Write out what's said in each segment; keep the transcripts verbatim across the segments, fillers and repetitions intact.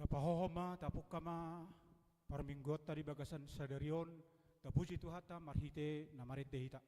Pahohom ma, tapungka ma parmingguonta di bagasan sadari on, tapuji Tuhanta marhite na marende hita.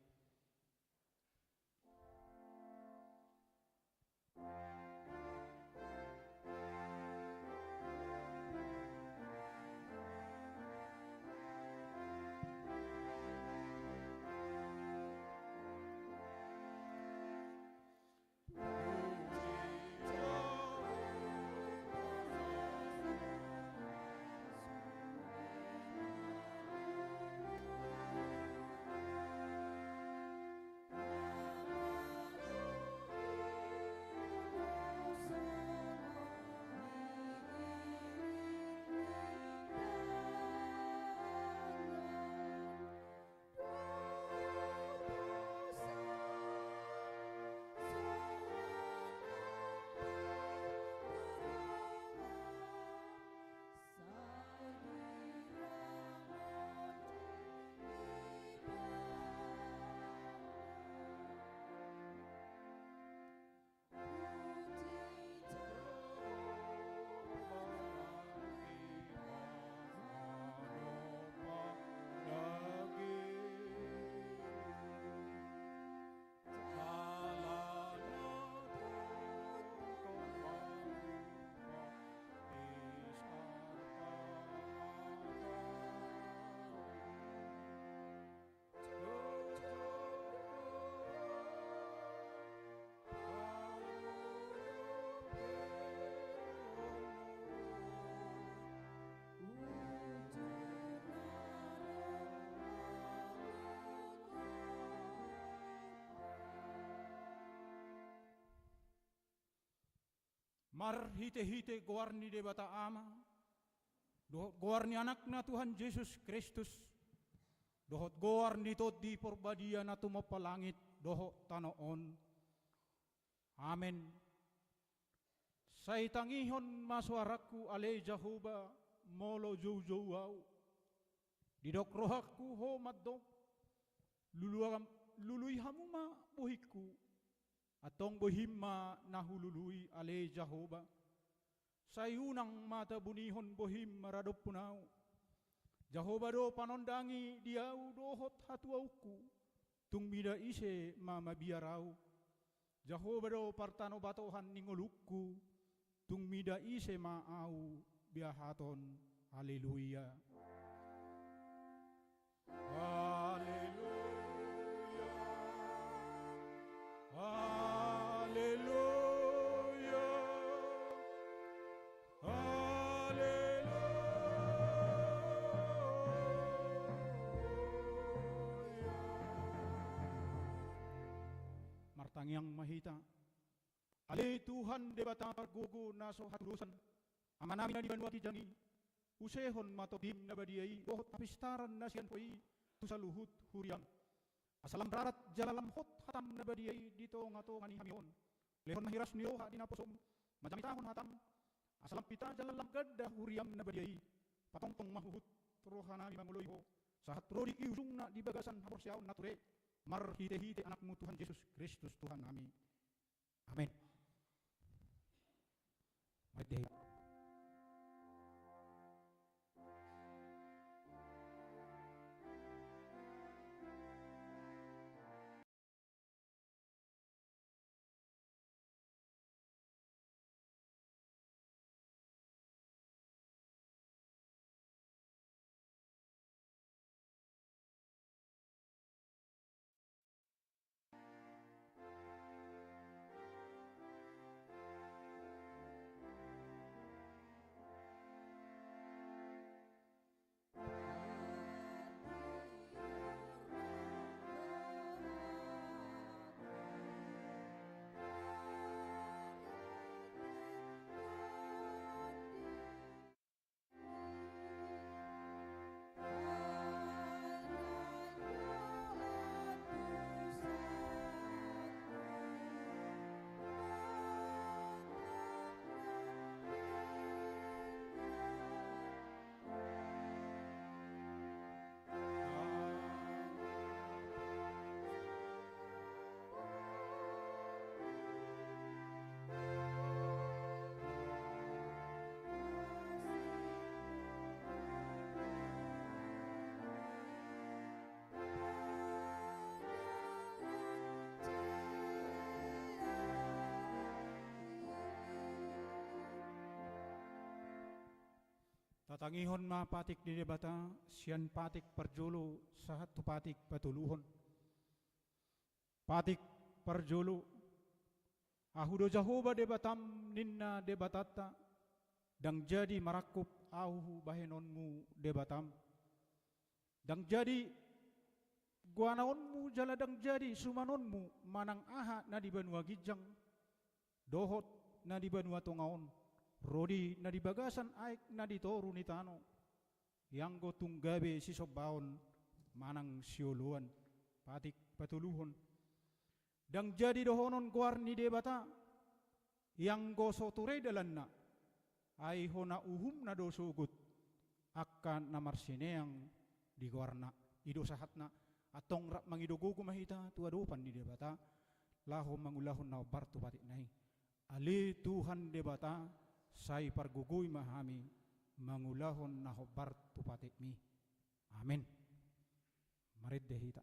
Marhitehite goar ni Debata Ama, dohot goar ni Anakna Tuhan Jesus Kristus, dohot goar ni Tondi Porbadia na tumompa langit dohot tano on. Amen. Sai tangihon ma soarangku ale Jahowa, molo joujou ahu. Didok rohangku ho mandok, luluam-, lului hamu ma bohingku. Antong bohim ma na hulului ale Jahowa. Sai unang ma tabunihon bohim maradophon ahu. Jahowa do panondangi di ahu dohot hatuaonku. Tung mida ise ma mabiar ahu. Jahowa do partanobatohan ni ngolungku. Tung mida ise ma ahu biahaton. Haleluya. Haleluya. Haleluya. Haleluya. Martangiang ma hita. Ale Tuhan Debata pargogo na so hatudosan, Amanami na di banua ginjang i, usehon ma Tondim na badia i dohot hapistaran na sian Ho i tu saluhut huriaM. Asa lam rarat jala lam hot hataM na badia i di tongatonga ni hami on. Lehon ma hiras ni roha di naposoM manjamitahon hataM. Asa lam pita jala lam ganda huriaM na badia i. Patongtong ma huhut rohanami mangoloi Ho, sahat ro di ujungna di bagasan haporseaon na ture, marhitehite AnakMu Tuhan Jesus Kristus Tuhannami. Amen. Marende hita. Tangihon ma patik ni Debata, sian patik parjolo sahat tu patik patoluhon. Patik parjolo, Ahu do Jahowa Debatam, ninna Debatanta, ndang jadi marangkup Ahu bahenonmu Debatam. Ndang jadi goanaonmu jala ndang jadi sumanonmu manang aha na di banua ginjang, dohot na di banua tonga on, ro di na di bagasan aek na di toru ni tano, ianggo tung gabe sisombaon manang sioloan. Patik patoluhon. Ndang jadi dohonon goar ni Debata, ianggo so ture dalanna, ai hona uhumna do sogot angka na marsineang di goarna. I do sahatna, antong rap mangido gogo ma hita tu adopan ni Debata, laho mangulahon na hombar tu patikna i. Ale Tuhan Debata, sai pargogoi ma hami mangulahon na hombar tu patikmi. Amen. Marende hita.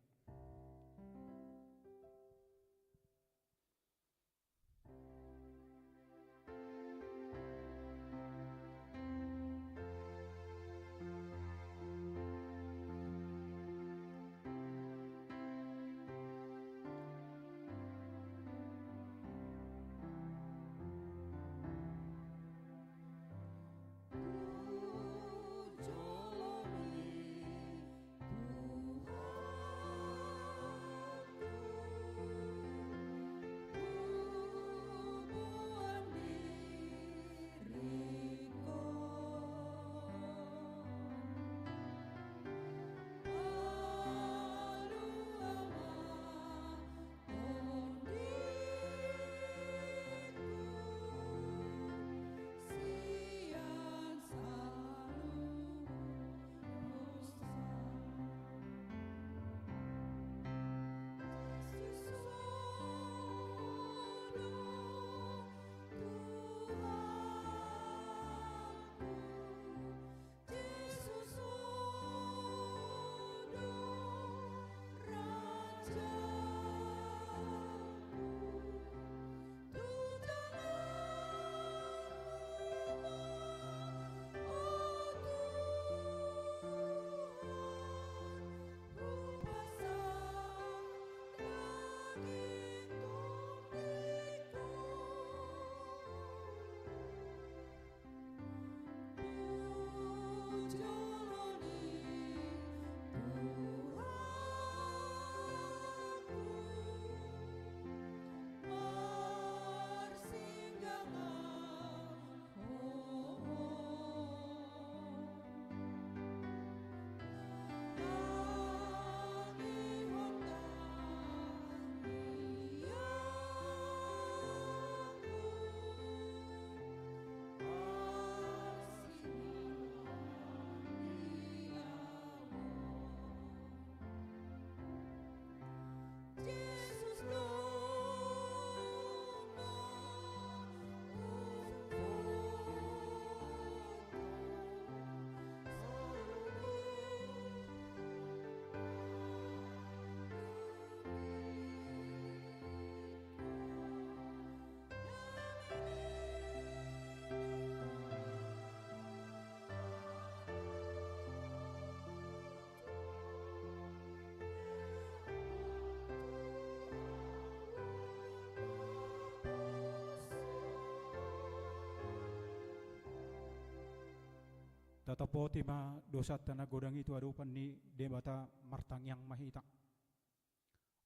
Tatopoti ma dosanta na godang i tu adopan ni Debata, martangiang ma hita.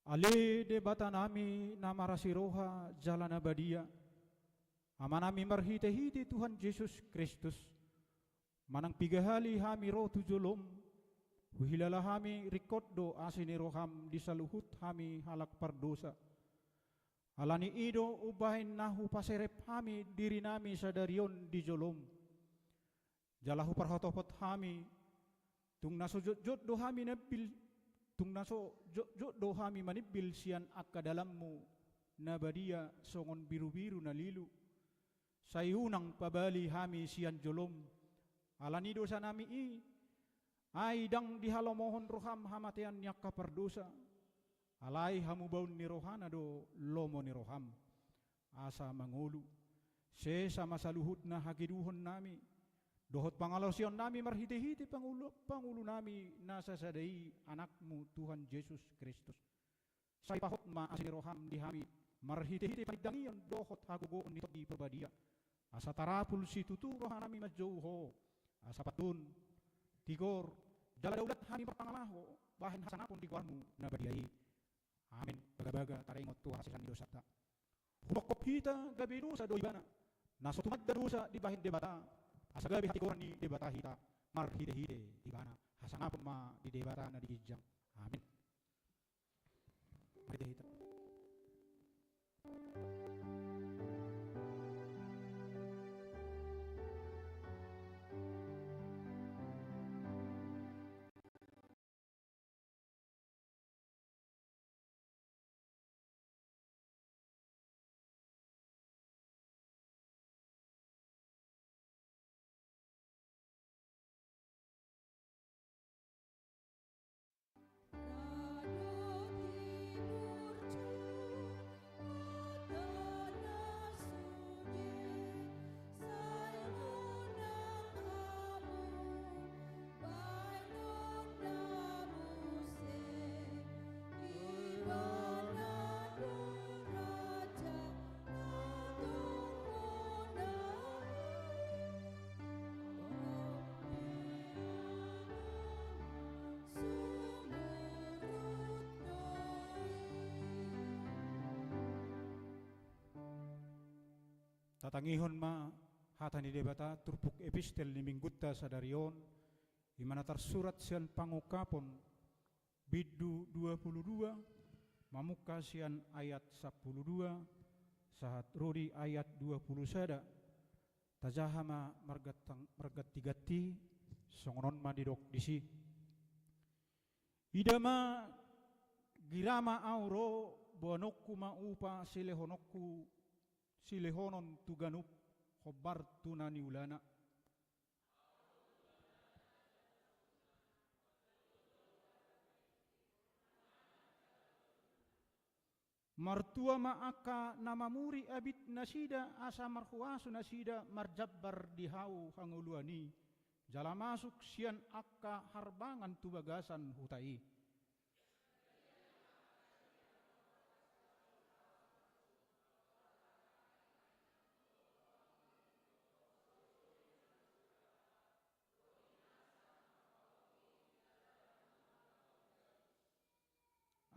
Ale Debatanami na marasi roha jala na badia, Amanami marhitehite Tuhan Jesus Kristus, manang piga hali hami ro tu jolom, huhilala hami ringkot do asi ni roham di saluhut hami halak pardosa. Ala ni i do umbahen na hupaserep hami dirinami sadari on di jolom. Jala huparhotopot hami, tung na so jotjot do hami nambil, tung na so jotjot do hami manimbil sian angka dalanmu na badia songon birubiru na lilu. Sai unang pabali hami sian jolom, ala ni dosanami i, ai ndang dihalomohon roham hamatean ni angka pardosa, alai hamubaon ni rohana do lomo ni roham. Asa mangolu, sesa ma saluhutna hageduhonnami, dohot pangalaosionnami marhitehite pangulu, pangulunami na sasada i, Anakmu Tuhan Jesus Kristus. Sai pahot ma asi ni roham di hami marhitehite pangindangion dohot hagogoon ni Tondi Parbadia, asa tarapul situtu rohanami manjou Ho, asa pantun, tigor, jala daulat hami marpangalaho bahen hasangapon di goarmu na badia i. Amen. Bagabaga taringot tu hasesaan ni dosanta. Hudongkop hita gabe dosa do ibana, na so tumanda dosa dibahen Debata, asa gabe hatigoran ni Debata hita marhitehite ibana. Hasangapon ma di Debata na di ginjang. Amen. Marhite hita. Tatangihon ma hata ni Debata turpuk epistel ni minggunta sadari on, i ma na tarsurat sian Pangungkapon bindu dua pulu dua, mamungka sian ayat sampulu dua sahat ro di ayat dua pulu sada. Tajaha ma margantang-, marganti-ganti, songon on ma didok disi. Ida ma, gira ma ahu ro, boanonku ma upa silehononku, silehonon tu ganup, hombar tu na niulana. Martua ma angka na mamuri abit nasida, asa marhuaso nasida marjambar di hau hangoluan i, jala masuk sian angka harbangan tu bagasan huta i.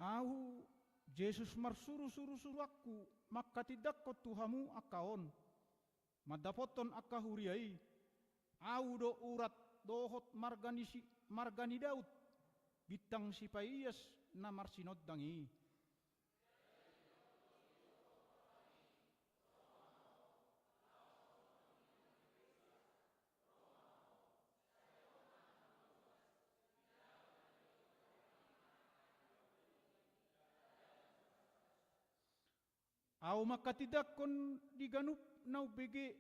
Ahu, Jesus, marsuru-suru suruanku mangkatindangkon tu hamu angka on, mandapothon angka huria i. Ahu do urat dohot marga ni si-, marga ni Daud, bintang sipaias na marsinondang i. Ahu mangkatindangkon di ganup na umbege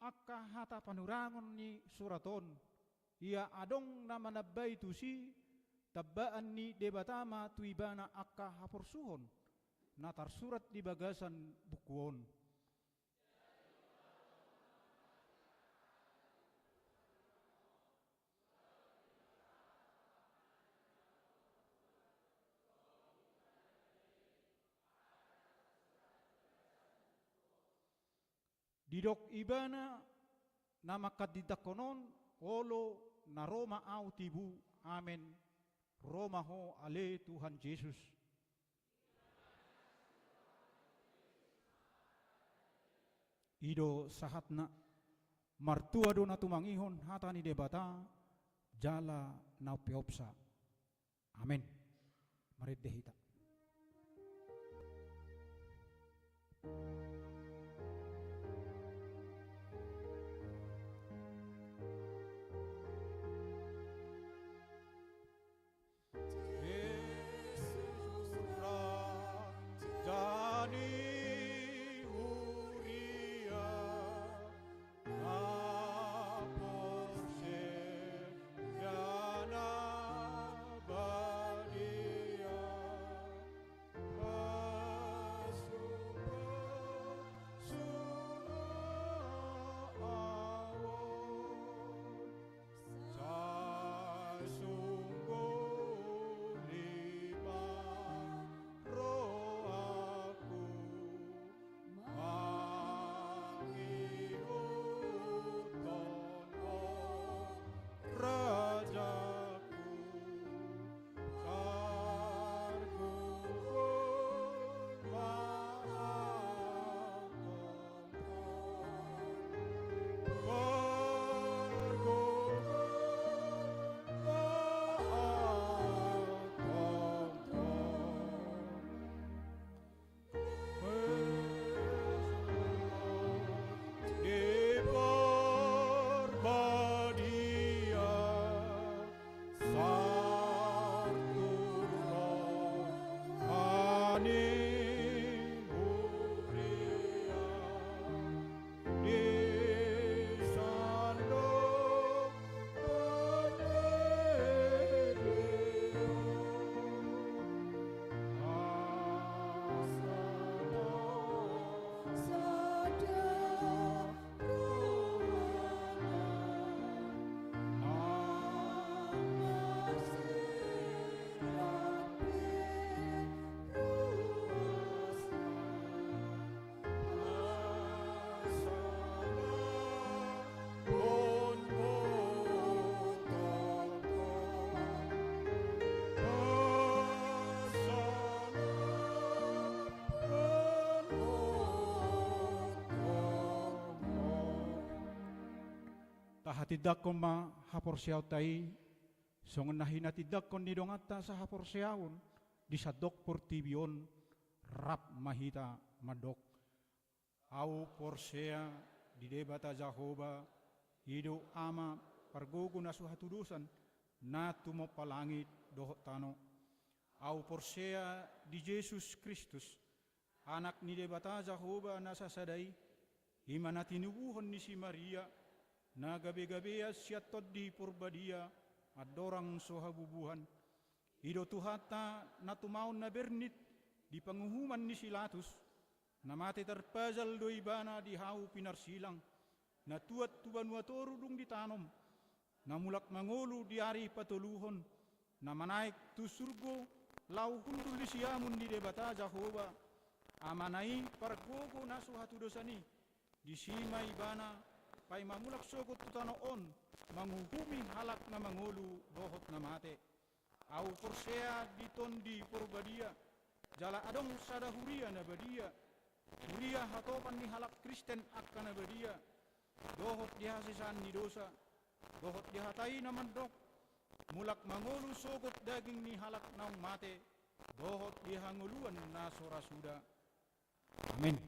angka hata panurangon ni surat on. Ia adong na manambai tusi, tambaan ni Debata ma tu ibana angka haporsuhon na tarsurat di bagasan buku on. Didok ibana na mangkatindangkon on, olo, na ro ma ahu tibu. Amen. Ro ma Ho ale Tuhan Jesus. I do sahatna. Martua do na tumangihon hata ni Debata, jala na umpeopsa. Amen. Marende hita. Jesus, Raja ni huria, na porsea na badia, pasupasu Tahatindangkon ma haporseaonta i, songon na hinatindangkon ni donganta sahaporseaon di sandok portibi on, rap ma hita mandok: Ahu porsea di Debata Jahowa, i do Ama pargogo na so hatudosan, na tumompa langit dohot tano. Ahu porsea di Jesus Kristus, Anak ni Debata Jahowa na sasada i, i ma na tinubuhon ni si Maria, na gabegabean sian Tondi Porbadia, andorang so habubuhan. I do Tuhanta na tumaon na bernit di panguhuman ni si Latus, na mate tarpajal do Ibana di hau pinarsilang, na tuat tu banua toru dung ditanom, na mulak mangolu di ari patoluhon, na manaek tu surgo, laho hundul di siamun ni Debata Jahowa, Amana i pargogo na so hatudosan i, disi ma Ibana, paima mulak sogot tu tano on, manguhumi halak na mangolu dohot na mate. Ahu porsea di Tondi Porbadia, jala adong sada huria na badia, huria hatopan ni halak Kristen angka na badia, dohot di hasesaan ni dosa, dohot di hata i na mandok: Mulak mangolu sogot daging ni halak naung mate, dohot di hangoluan na so ra suda. Amen.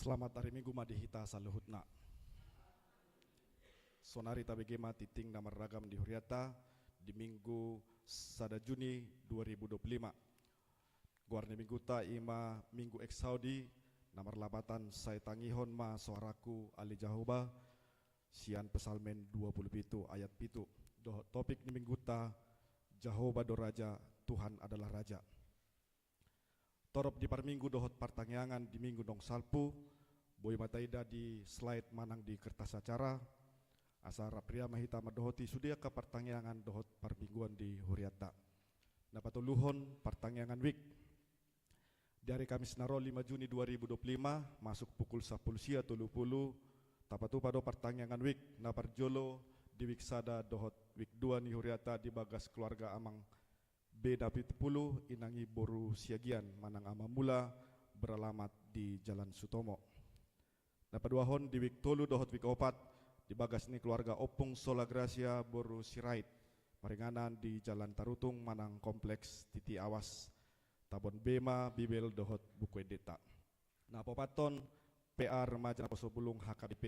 Selamat hari Minggu ma di hita saluhutna. Sonari tabege ma tingting na marragam di huriata di Minggu sada Juni dua ribu dua puluh lima. Goar ni Mingguta i ma Minggu Exaudi, na marlapatan Sai tangihon ma soarangku ale Jahowa, sian Psalmen dua puluh pitu ayat pitu. Dohot topik ni Mingguta, Jahowa do Raja, Tuhan adalah Raja. Torop di parminggu dohot partangiangan di Minggu naung salpu, boi ma taida di slide manang di kertas acara, asa rap ria ma hita mandohoti sude angka partangiangan dohot parmingguan di huriata. Na patoluhon, partangiangan wijk. Di ari Kamis na ro lima Juni dua ribu dua puluh lima, masuk pukul sampulu sia tolu pulu, tapatupa do partangiangan wijk. Na parjolo di wijk sada dohot wijk dua ni huriata di bagas keluarga Amang B na pitu pulu, inang i boru Siagian manang Ama Mula, beralamat di Jalan Sutomo. Na paduahon, di wijk tolu dohot wijk opat, di bagas ni keluarga Ompung Sola Gracia boru Sirait, maringanan di Jalan Tarutung manang Kompleks Titi Awas. Tabon be ma Bibel dohot buku endenta. Na paopathon, P A Remaja Naposobulung H K B P.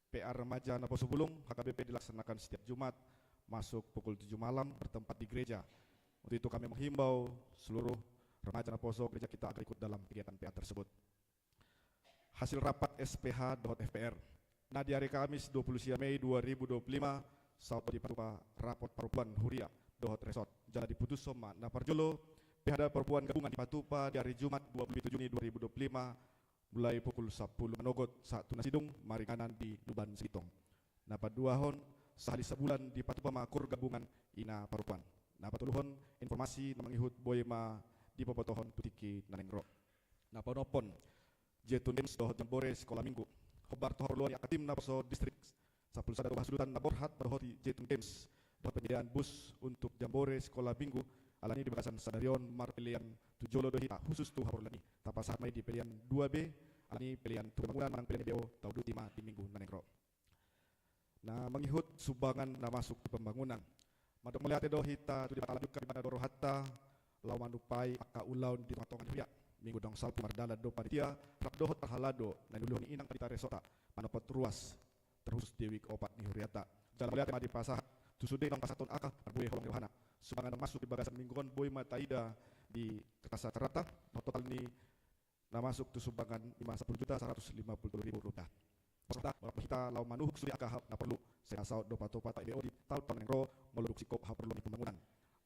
P A Remaja Naposobulung H K B P dilaksanakan setiap Jumat, masuk pukul tujuh malam, bertempat di gereja. Untuk itu kami menghimbau seluruh remaja Naposo gereja kita agar ikut dalam kegiatan P A tersebut. Hasil rapat S P H dohot F P R. Na di ari Kamis dua pulu sia Mei dua ribu dua pulu lima, saut dipatupa rapot parompuan huria dohot resort. Jala diputushon ma, na parjolo, P H D parompuan gabungan dipatupa di ari Jumat dua pulu pitu Juni dua ribu dua pulu lima, mulai pukul sampulu manogot sahat tu na sidung, maringanan di Luban Sitong. Na paduahon, sahali sabulan dipatupa ma kur gabungan ina parompuan. Na patoluhon, informasi na mangihut boi ma dipabotohon tu tingki na naeng ro. Na paonomhon, Jatun Games dohot Jambore Sekolah Minggu. Hombar tu haporluan ni angka tim Naposo Distrik sampulu sada Toba Hasudutan na borhat mandohoti Jatun Games dohot penyediaan bus untuk Jambore Sekolah Minggu. Alani di bagasan sadari on marpelean tu jolo do hita khusus tu haporluan i. Tapasahat ma i di pelean dua B, alani pelean tu pembangunan manang pelean B O, taunduti ma di minggu na naeng ro. Na mangihut sumbangan na masuk tu pembangunan. Mandok mauliate do hita tu Debata, lanjutkan ibana do rohanta laho manumpai angka ulaon di tongatonga ni huria. Minggu naung salpu mardalan do panitia rap dohot parhalado na niuluhon ni inang pandita resota manopot ruas, terkhusus di wijk opat ni huriata. Jala mauliate ma dipasahat tu sude naung pasahathon angka parbue holong ni rohana. Sumbangan na masuk di bagasan minggu on boi ma taida di kertas acarata, total ni na masuk tu sumbangan i ma sampulu juta saratus lima pulu tolu ribu rupiah. Pos rohanta, molo hita laho manuhuk sude angka hal na porlu, sai na saut do patupa M B O di taon-taon naeng ro, molo dung singkop haporluan ni pembangunan.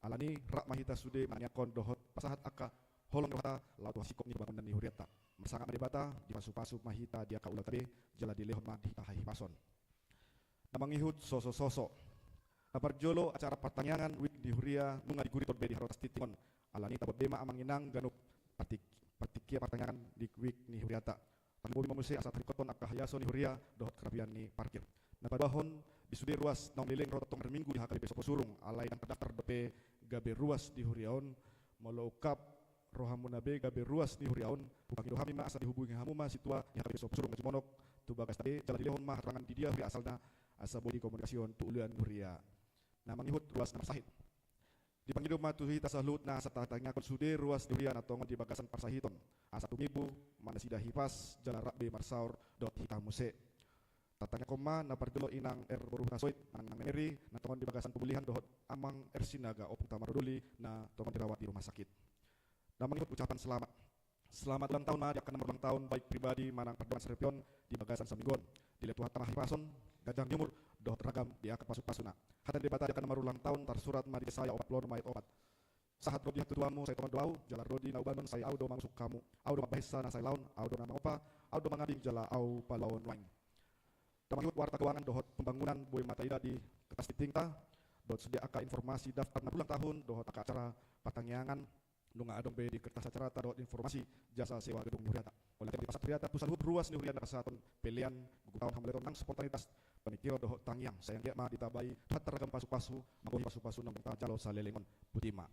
Alani rap ma hita sude manangiangkon dohot pasahat angka holong ni rohanta laho tu singkop ni pembangunan ni huriata. Marsangap ma Debata, dipasupasu ma hita di angka ulaonta be, jala dilehon ma di hita hahipason. Na mangihut sosososo. Na parjolo, acara partangiangan wijk ni huria nunga diguriton be di harotas tingting on. Alani tabon be ma amang inang ganup partik-, partingkian partangiangan di wijk ni huriata. Tarlumobi ma muse asa taringkothon angka haiaso ni huria dohot kerapian ni parkir. Na paduahon, di sude ruas naung leleng ro tongtong marminggu di H K B P Soposurung, alai ndang tardaftar dope gabe ruas di huria on. Molo ungkap rohamuna be gabe ruas ni huria on, hupangido hami ma asa dihubungi hamu ma sintua ni H K B P Soposurung na jumonok tu bagasta be, jala dilehon ma harangan di dia huria asalna, asa boi dikomunikasihon tu ulaon ni huria. Na mangihut ruas na marsahit. Dipangido ma tu hita saluhutna asa tatangiangkon sude ruas ni huria na tongon di bagasan parsahiton, asa tumimbo ma nasida hipas jala rap be marsaor dohot hita muse. Tatangiangkon ma na parjolo inang R boru Hutasoit manang inang Mary na tongon di bagasan pemulihan dohot amang R Sinaga ompung ta marodoli na tongon dirawat di rumah sakit. Na mangihut ucapan selamat. Selamat ulang tahun ma di angka na marulang tahun, baik pribadi manang pardongan saripeon di bagasan saminggu on. Dilehon Tuhanta ma hahipason, ganjang ni umur dohot ragam di angka pasupasuna. Hata ni Debata di angka na marulang tahun tarsurat ma di Jesaya opat pulu onom ayat opat. Sahat ro di hatutuanmu sai tongon do Ahu, jala ro di na ubanon sai Ahu do mangusung hamu. Ahu do mambahensa na sai laon, Ahu do na mangopa, Ahu do mangambing jala Ahu paloon nuaeng. Na mangihut warta keuangan dohot pembangunan boi ma taida di kertas tingtingta dohot sude angka informasi daftar na berulang tahun dohot angka acara partangiangan nunga adong be di kertas acarata dohot informasi jasa sewa gedung ni huriata. Mauliate ma dipasahat huriata tu saluhut ruas ni huria na pasahathon pelean, gugurtaon, hamauliateon nang spontanitas, pamingkiron dohot tangiang. Sai anggiat ma ditabai Tuhanta ragam pasupasu, manggohi pasupasu naung tajalo saleleng on. Botima.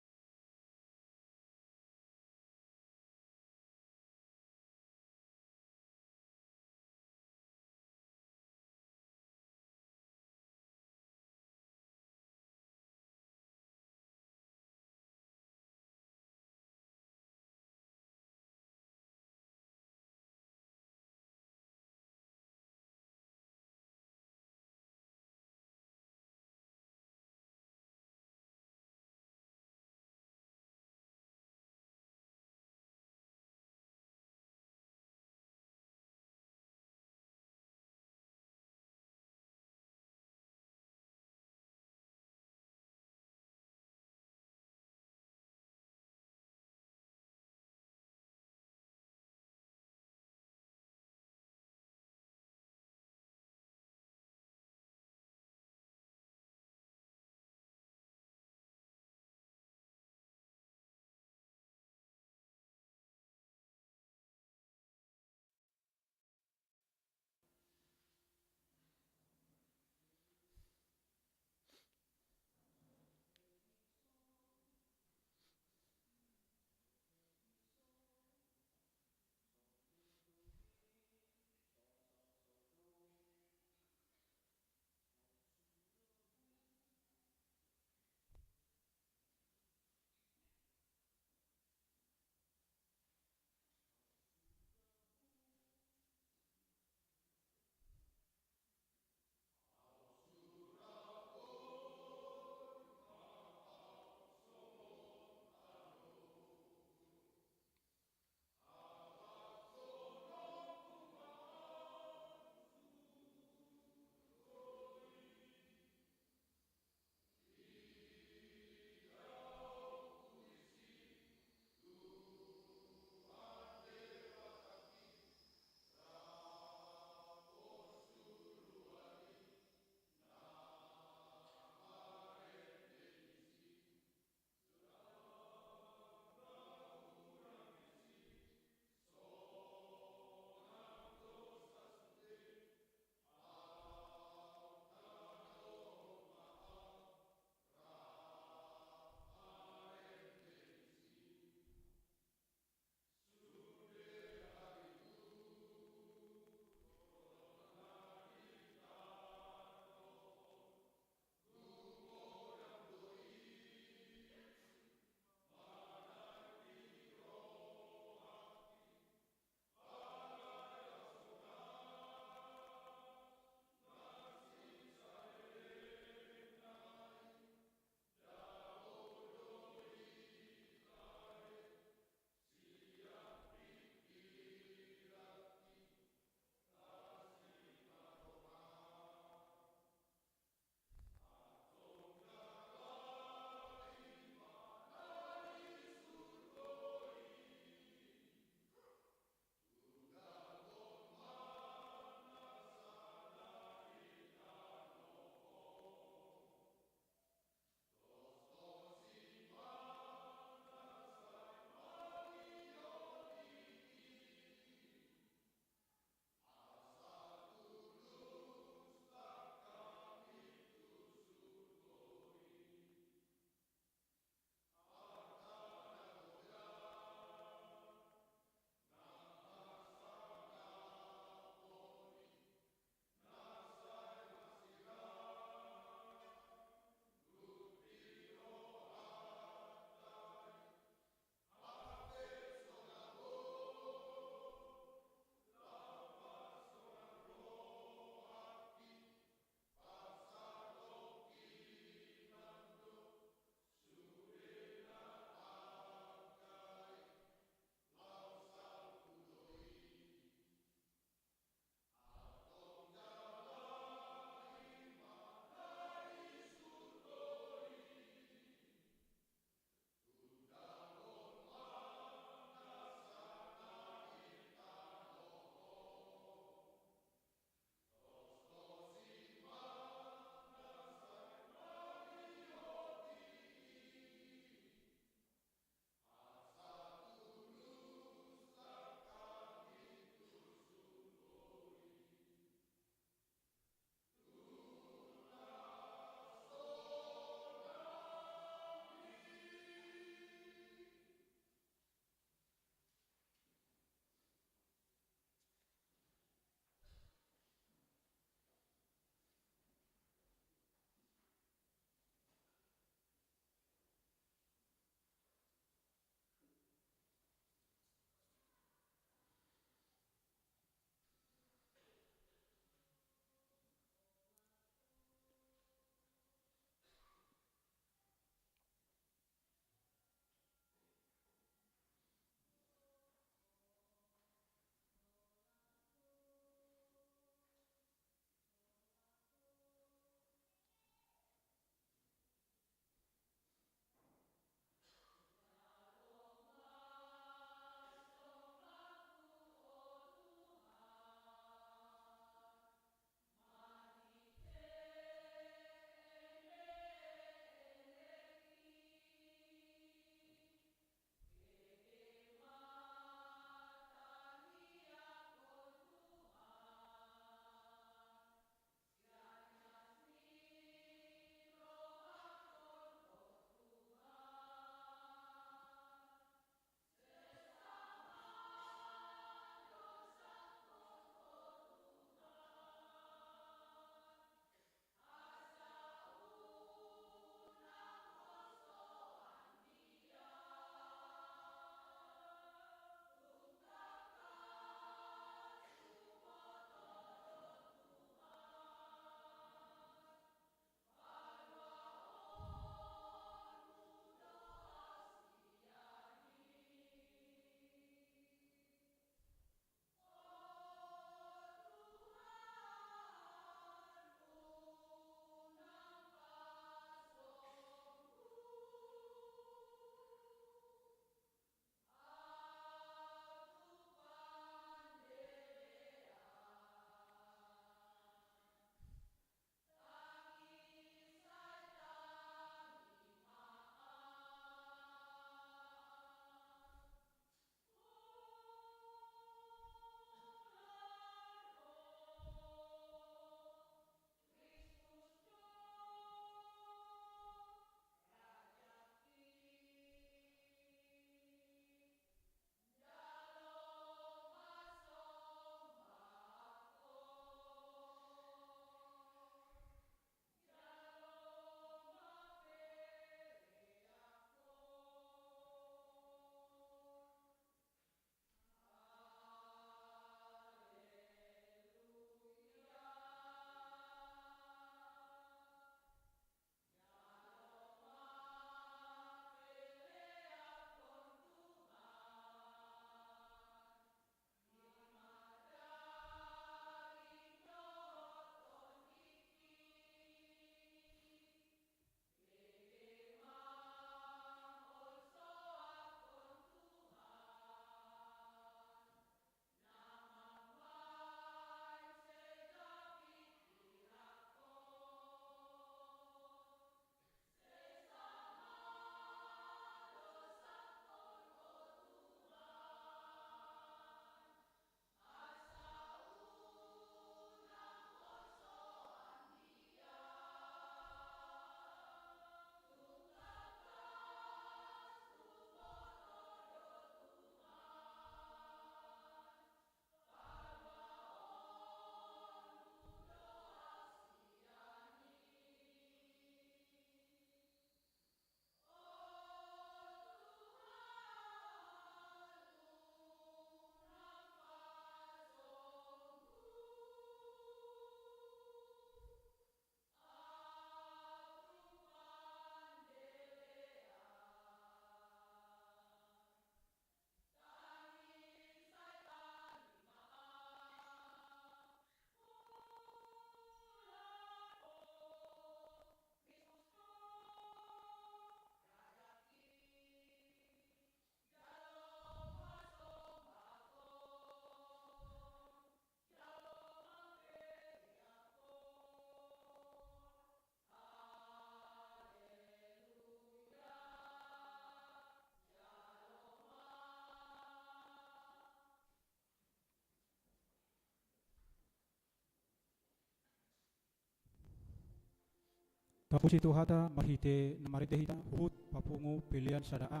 Tapuji tu hata marhite na marende hita huhut papungu pelean sada A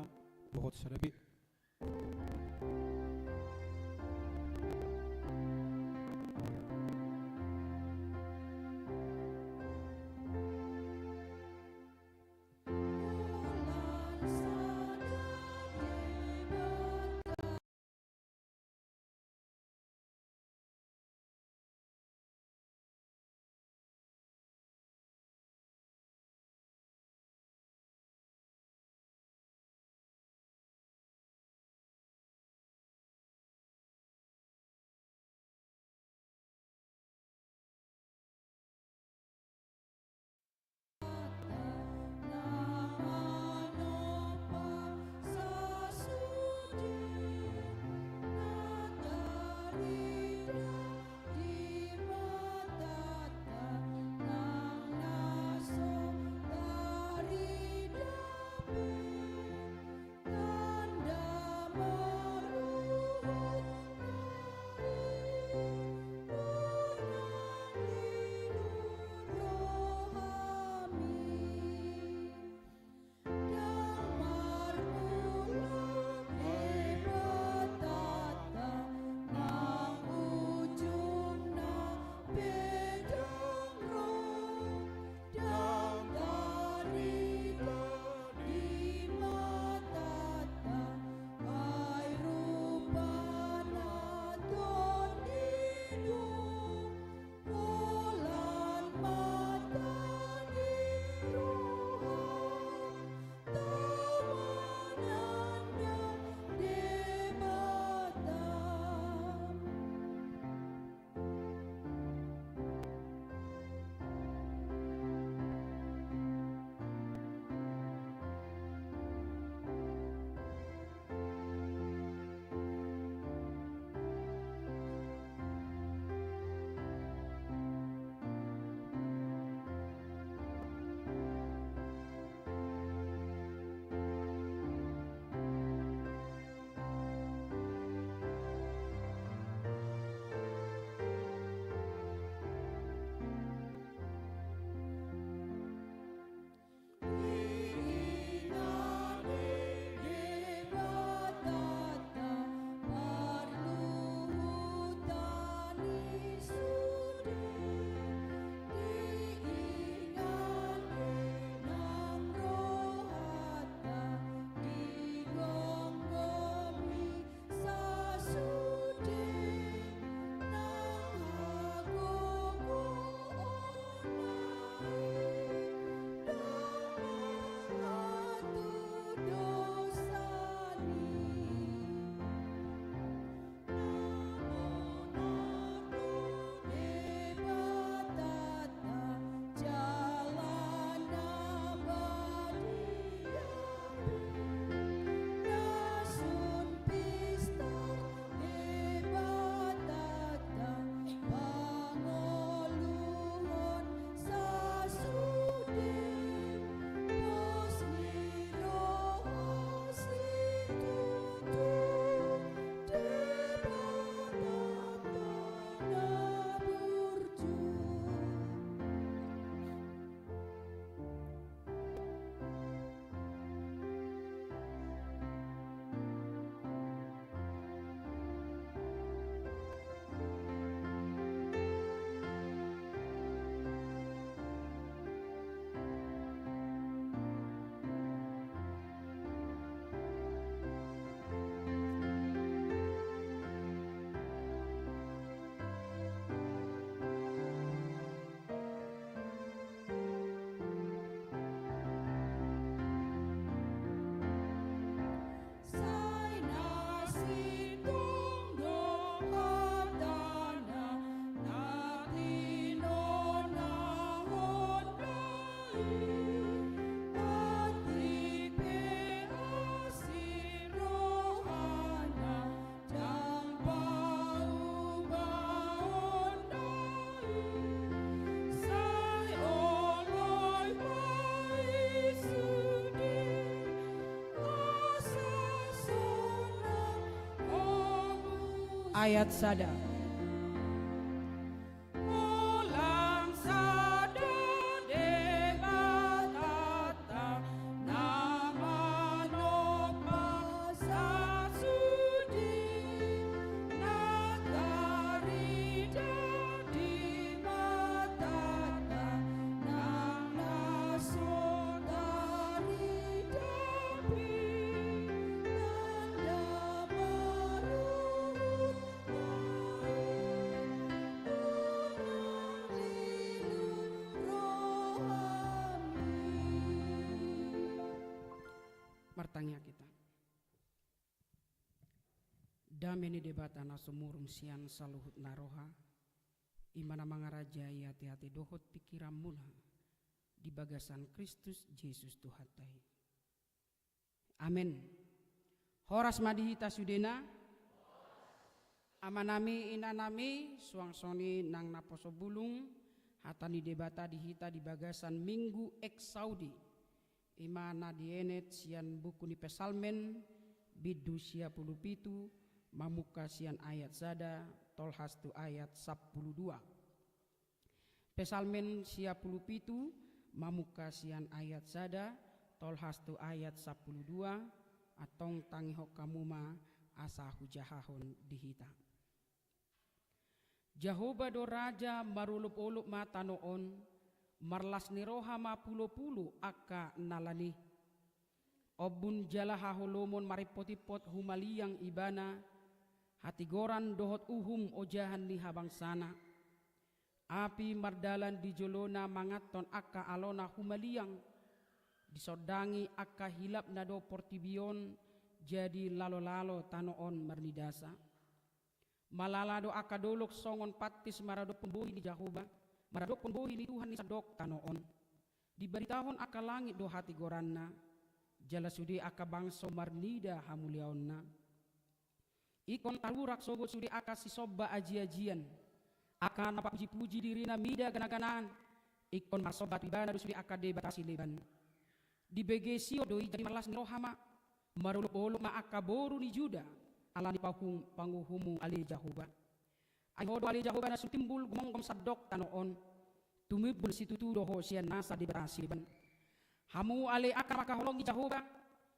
dohot sada B. Ayat sada. Holan sada deba Dame ni Debata na sumurung sian saluhut na roha, i ma na mangarajai ateate dohot pingkiranmuna di bagasan Kristus Jesus Tuhanta i. Amen. Horas ma di hita sudena. Amanami, inanami, suang songon i nang naposo bulung, hata ni Debata di hita di bagasan Minggu Exaudi, i ma na dienet sian buku ni Psalmen, bindu sia pulu pitu, mamungka sian ayat sada, tolhas tu ayat sampulu dua. Psalmen sia pulu pitu, mamungka sian ayat sada, tolhas tu ayat sampulu dua, antong tangihon hamu ma asa hujahahon di hita. Jahowa do raja marolopolop ma tano on, marlas ni roha ma pulopulo angka na lan i. Ombun jala haholomon marimpotimpot humaliang ibana, hatigoran dohot uhum ojahan ni habangsana. Api mardalan di jolona manganhon angka alona humaliang, disondangi angka hilapna do portibi on, jadi lalolalo tano on marnidasa. Malala do angka dolok songon pantis maradophon bohi ni Jahowa, maradophon bohi ni Tuhan ni sandok tano on. Dibaritahon angka langit do hatigoranna, jala sude angka bangso marnida hamuliaonna. Ingkon tarurak sogot sude angka sisomba ajiajian, angka na papujipuji dirina mida ganaganaan, ingkon marsomba tu ibana do sude angka debata sileban. Dibege Sion do i jadi marlas ni roha ma, marolopolop ma angka boru ni Juda, ala ni pahum-, panguhummu ale Jahowa. Ai Ho do ale Jahowa na so timbul gomgom sandok tano on, tumimbul situtu do Ho sian nasa debata sileban. Hamu ale angka mangkaholongi Jahowa,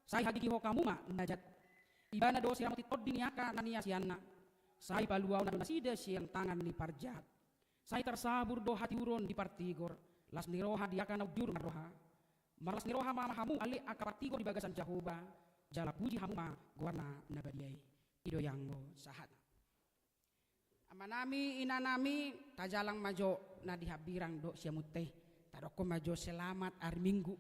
sai hagigihon hamu ma na jat. Ibana do siramoti tondi ni angka na niasianna, sai paluaonna do nasida sian tangan ni parjahat. Sai tarsabur do hatiuron di partigor, las ni roha di angka na uju marroha. Marlas ni roha ma hamu ale angka partigor di bagasan Jahowa, jala puji hamu ma goarna na badia i. I do i anggo sahatna. Amanami, inanami, tajalang ma jo na di hambirang dohot siamun i. Tadokkon ma jo selamat ari Minggu.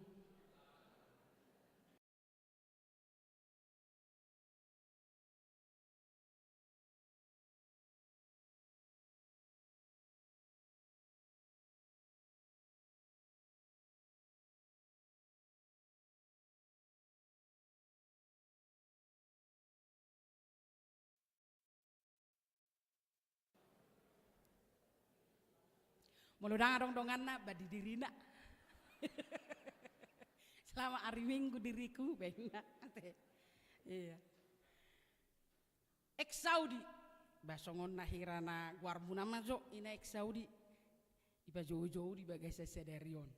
Molo ndang adong donganna, ba di dirina. Selamat hari Minggu diriku, baenna. Ate. Iya. Exaudi. Ba songon na hira na goarmuna ma jo, ina Exaudi. Ipajoujou di bagasan sadari on.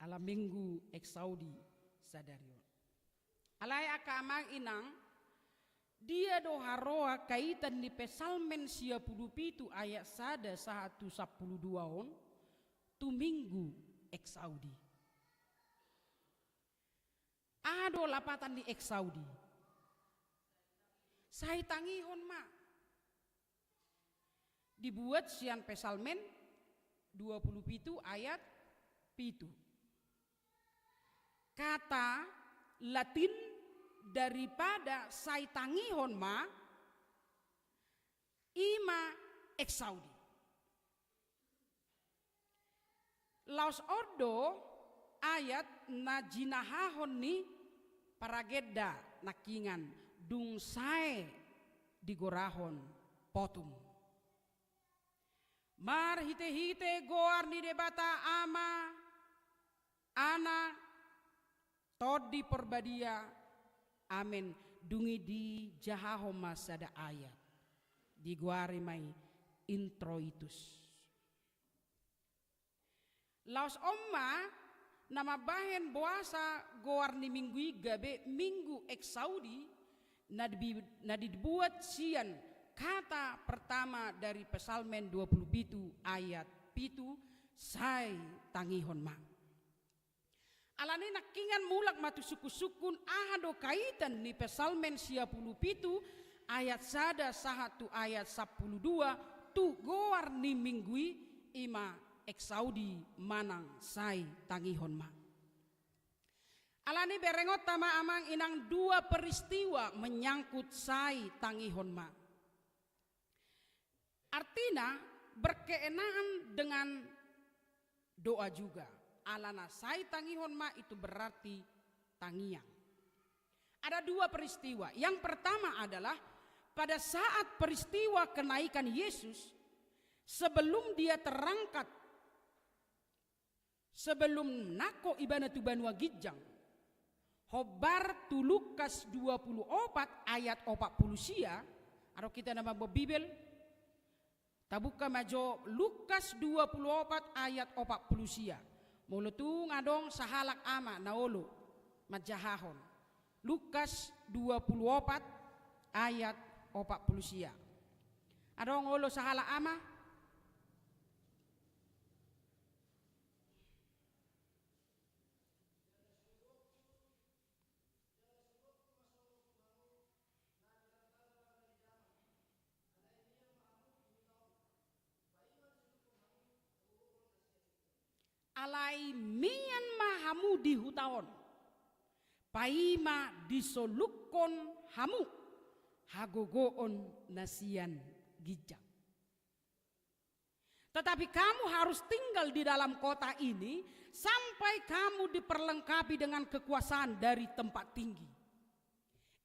Ala Minggu Exaudi sadari on. Alai angka amang inang, dia do haroa kaitan ni Psalmen sia pulu pitu ayat sada sahat tu sampulu dua on, tu Minggu Exaudi. Aha do lapatan ni Exaudi? Sai tangihon ma. Dibuat sian Psalmen dua pulu pitu ayat pitu. Kata Latin daripada sai tangihon ma, i ma Exaudi. Laos on do ayat na jinahahon ni paragenda nangkingan dung sae digorahon potum. Marhitehite goar ni Debata Ama, Anak, Tondi Porbadia. Amen. Dung i dijahahon ma sada ayat. Digoari ma i introitus. Laos on ma na mambahen boasa goar ni minggu i gabe Minggu Exaudi, na dibi-, na dibuat sian kata pertama dari Psalmen dua pulu pitu ayat pitu, sai tangihon ma. Alani nangkingan mulak ma tu sungkunsungkun aha do kaitan ni Psalmen sia pulu pitu ayat sada sahat tu ayat sampulu dua tu goar ni minggu i, i ma Exaudi manang sai tangihon ma. Alani berengonta ma amang inang dua peristiwa menyangkut sai tangihon ma. Artina berkenaan dengan doa juga. Alana sai tangihon ma itu berarti tangiang. Ada dua peristiwa. Yang pertama adalah pada saat peristiwa kenaikan Yesus, sebelum dia terangkat, sebelum nangkok ibana tu banua ginjang, hombar tu Lukas dua pulu opat ayat opat pulu sia, adong hita na mamboan Bibel, tabuka ma jo Lukas dua pulu opat ayat opat pulu sia. Molo tung adong sahalak ama na olo manjahahon. Lukas dua pulu opat ayat opat pulu sia. Adong olo sahalak ama? Alai mian ma hamu di huta on, paima disolukkon hamu hagogoon na sian ginjang. Tetapi kamu harus tinggal di dalam kota ini sampai kamu diperlengkapi dengan kekuasaan dari tempat tinggi.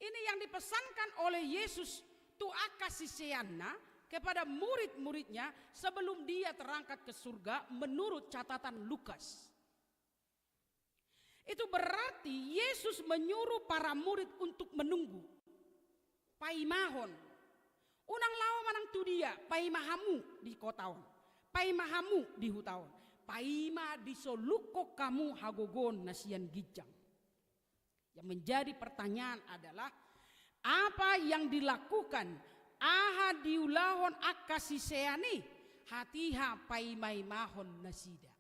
Ini yang dipesankan oleh Yesus tu angka siseanna kepada murid-muridnya sebelum dia terangkat ke surga menurut catatan Lukas. Itu berarti Yesus menyuruh para murid untuk menunggu. Paimahon. Unang laho manang tu dia, paima hamu di kota on. Paima hamu di huta on. Paima disolukkon hamu hagogoon na sian ginjang. Yang menjadi pertanyaan adalah, apa yang dilakukan, aha diulahon angka sisean i, hatiha paimaimahon nasida?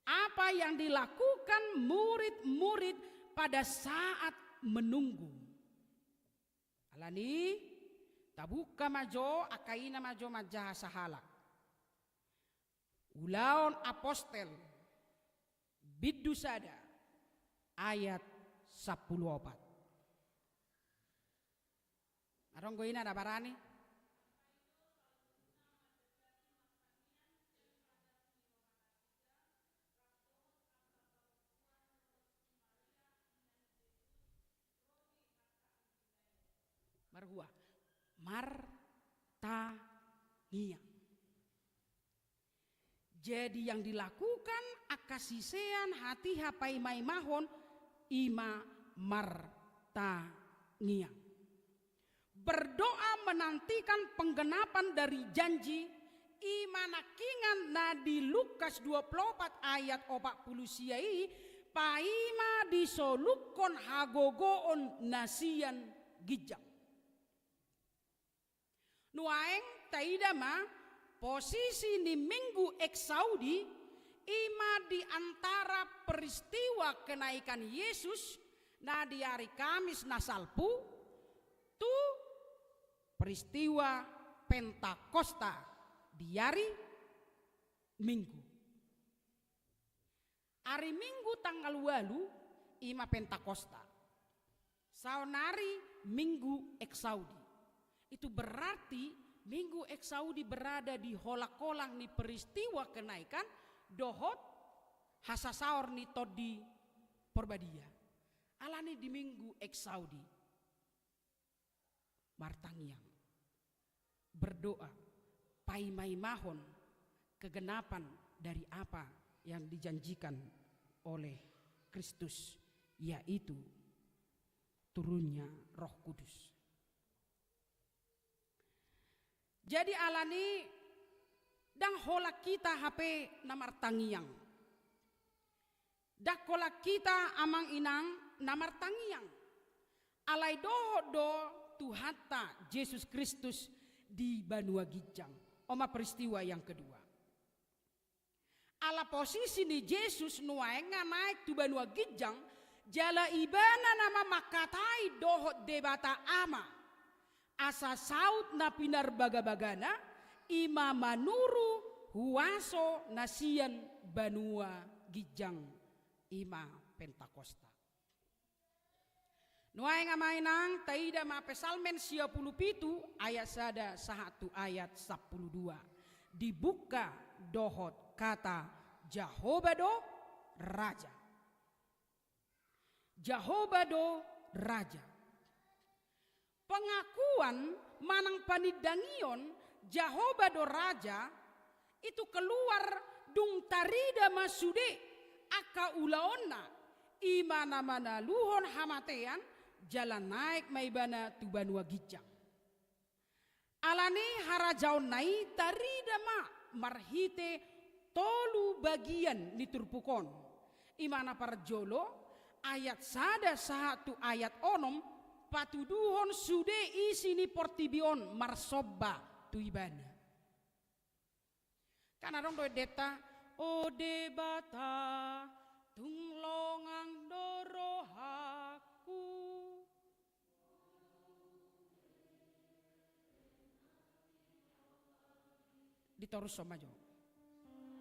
Apa yang dilakukan murid-murid pada saat menunggu? Alani, tabuka ma jo, angka i na ma jo manjaha sahalak. Ulaon Apostel, bindu sada, ayat sampulu opat. Adong do ina na barani? Marhua, martangiang. Jadi yang dilakukan angka sisean hatiha paimaimahon i ma martangiang. Berdoa menantikan penggenapan dari janji, i ma nangkiningan na di Lukas dua pulu opat ayat opat pulu sia i, paima disolukkon hagogoon na sian ginjang. Nuaeng taida ma posisi ni Minggu Exaudi, i ma di antara peristiwa kenaikan Yesus na di ari Kamis na salpu tu peristiwa Pentakosta di ari Minggu. Ari Minggu tanggal ualu i ma Pentakosta. Saonari Minggu Exaudi. Itu berarti Minggu Exaudi berada di holang-holang ni peristiwa kenaikan dohot hasasaor ni Tondi Porbadia. Alani di Minggu Exaudi martangiang, berdoa, paimaimahon kegenapan dari apa yang dijanjikan oleh Kristus, yaitu turunnya Roh Kudus. Jadi alani, ndang holan hita hape na martangiang. Ndang holan hita amang inang na martangiang. Alai dohot do Tuhanta Jesus Kristus di banua ginjang. On ma peristiwa yang kedua. Ala posisi ni Jesus nuaeng nga naek tu banua ginjang, jala ibana nama mangkatai dohot Debata Ama. Asa saut na pinarbagabagana, i ma manuru huaso na sian banua ginjang, i ma Pentakosta. Nuaeng amang inang, taida ma Psalmen sia pulu pitu ayat sada sahat tu ayat sampulu dua. Dibuka dohot kata Jahowa do Raja. Jahowa do Raja. Pengakuan manang panindangion Jahowa do Raja itu keluar dung tarida ma sude angka ulaonna, i ma na manaluhon hamatean, jala naek ma ibana tu banua ginjang. Alani harajaonna i tarida ma marhite tolu bagian ni turpuk on. I ma na parjolo, ayat sada sahat tu ayat onom, patuduhon sude isi ni portibi on marsomba tu ibana. Kan adong do endenta, o Debata, tung longang do rohangku. Ditorushon ma jo.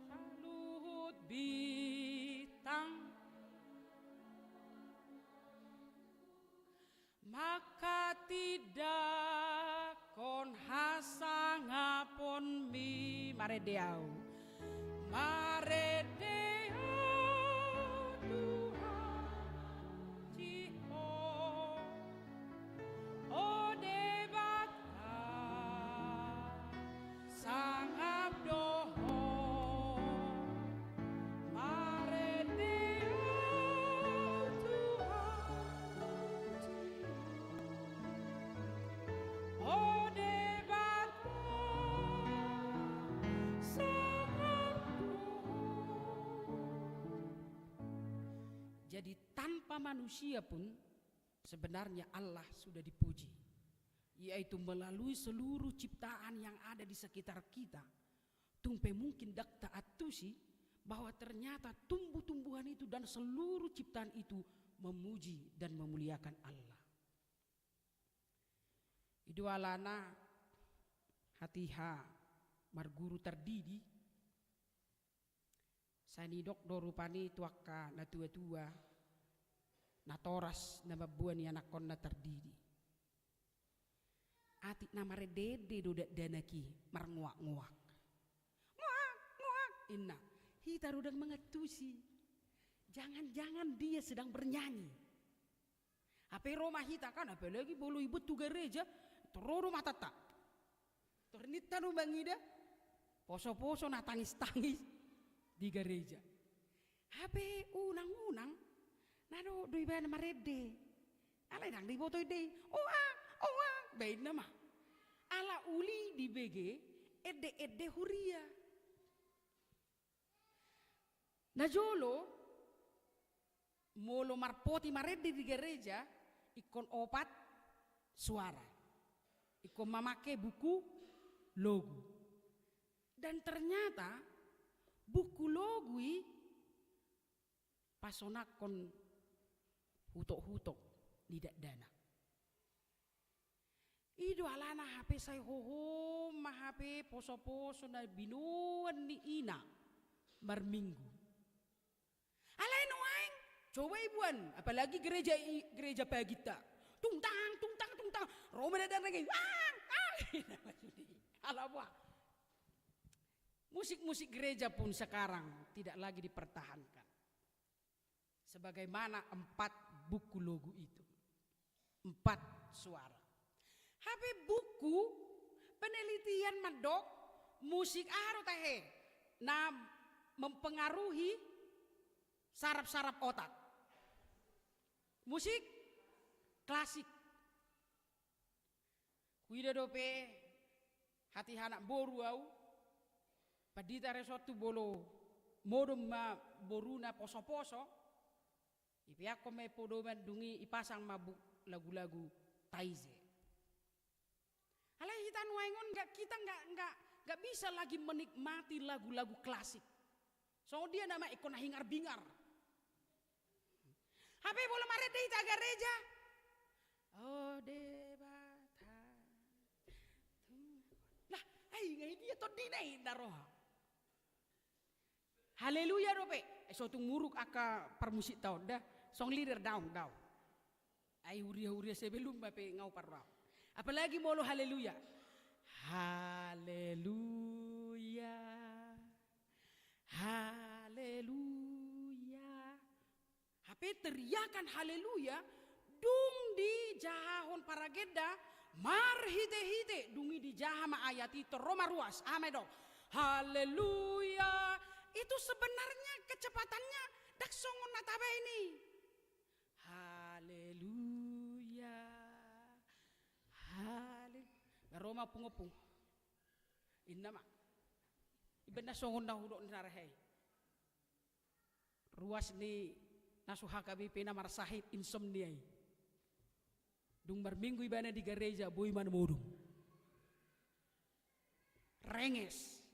Saluhut bintang manghatindanghon hasangaponmi. Marende au. Marende au Tuhan, puji Ho. O Debata, sangap do Ho. Marende au Tuhan, puji Ho. O Debata, sangap do Ho. Jadi, tanpa manusia pun sebenarnya Allah sudah dipuji, yaitu melalui seluruh ciptaan yang ada di sekitar kita. Tung pe mungkin ndang taantusi bahwa ternyata tumbuh-tumbuhan itu dan seluruh ciptaan itu memuji dan memuliakan Allah. I do alana hatiha marguru tardidi, sai nidok do rupani tu angka natuatua, natoras na mamboan i anakkonna tardidi. Atik na marendeende do dakdanak i marngoakngoak. Ngoak, ngoak, inna. Hita do ndang mangantusi. Jangan-jangan dia sedang bernyanyi. Hape ro ma hita kan, apalagi molo ibuat tu gareja, tor ro do matanta. Tor ninta do mangida poso-poso na tangis-tangis di gareja. Hape unang-unang na dohot do ibana marende. Alai ndang diboto ende i. Oa, oa, baen nama. Ala uli dibege ende-ende huria. Najolo, molo marpoti marende di gareja, ingkon opat suara. Ingkon mamake buku logu. Dan ternyata buku logu i pasonangkon hutok-hutok ni dakdanak. I do alana hape sai hohom ma hape poso-poso na binoan ni ina marminggu. Alai nuaeng, coba iboan, apalagi gereja i, gereja pagitta. Tungtang, tungtang, tungtang. Ro ma dakdanak i, ang, ang. Ala boha. Musik-musik gereja pun sekarang tidak lagi dipertahankan. Sebagaimana empat buku logu itu. Empat suara. Hape buku penelitian mandok musik aha do tahe na mempengaruhi saraf-saraf otak. Musik klasik. Huida dope hatiha anak boru au, pandita resort tu molo modom ma boruna poso-poso, ipeakkon ma i podoman, dung i ipasang ma bu-, lagu-lagu Taize. Alai hita nuaeng on nggak, kita nggak, nggak, nggak bisa lagi menikmati lagu-lagu klasik. Songon dia nama ingkon na hingar-bingar. Hape molo marende hita gareja. O Debata. Lah, ai ngai dia tondina i na roha. Haleluya dope. Eh, so tung muruk angka parmusikta on da. Song leader daong, daong. Ai huria-huria sebelum bape ngau parroa. Apalagi molo haleluya. Haleluya. Haleluya. Hape teriakan haleluya, dung dijahahon paragenda, marhite-hite, dung i dijaha ma ayat i, torus ma ruas, aha ma i didok. Haleluya. Itu sebenarnya kecepatannya ndang songon na tabaen i. Haleluya. Haleluya. Nga ro ma ompung-ompung. Inna ma. Iba ndang songon na hudok ni na rahe i. Ruas ni na so H K B P na marsahit insomnia i. Dung marminggu ibana di gareja, boi ma modom. Renges.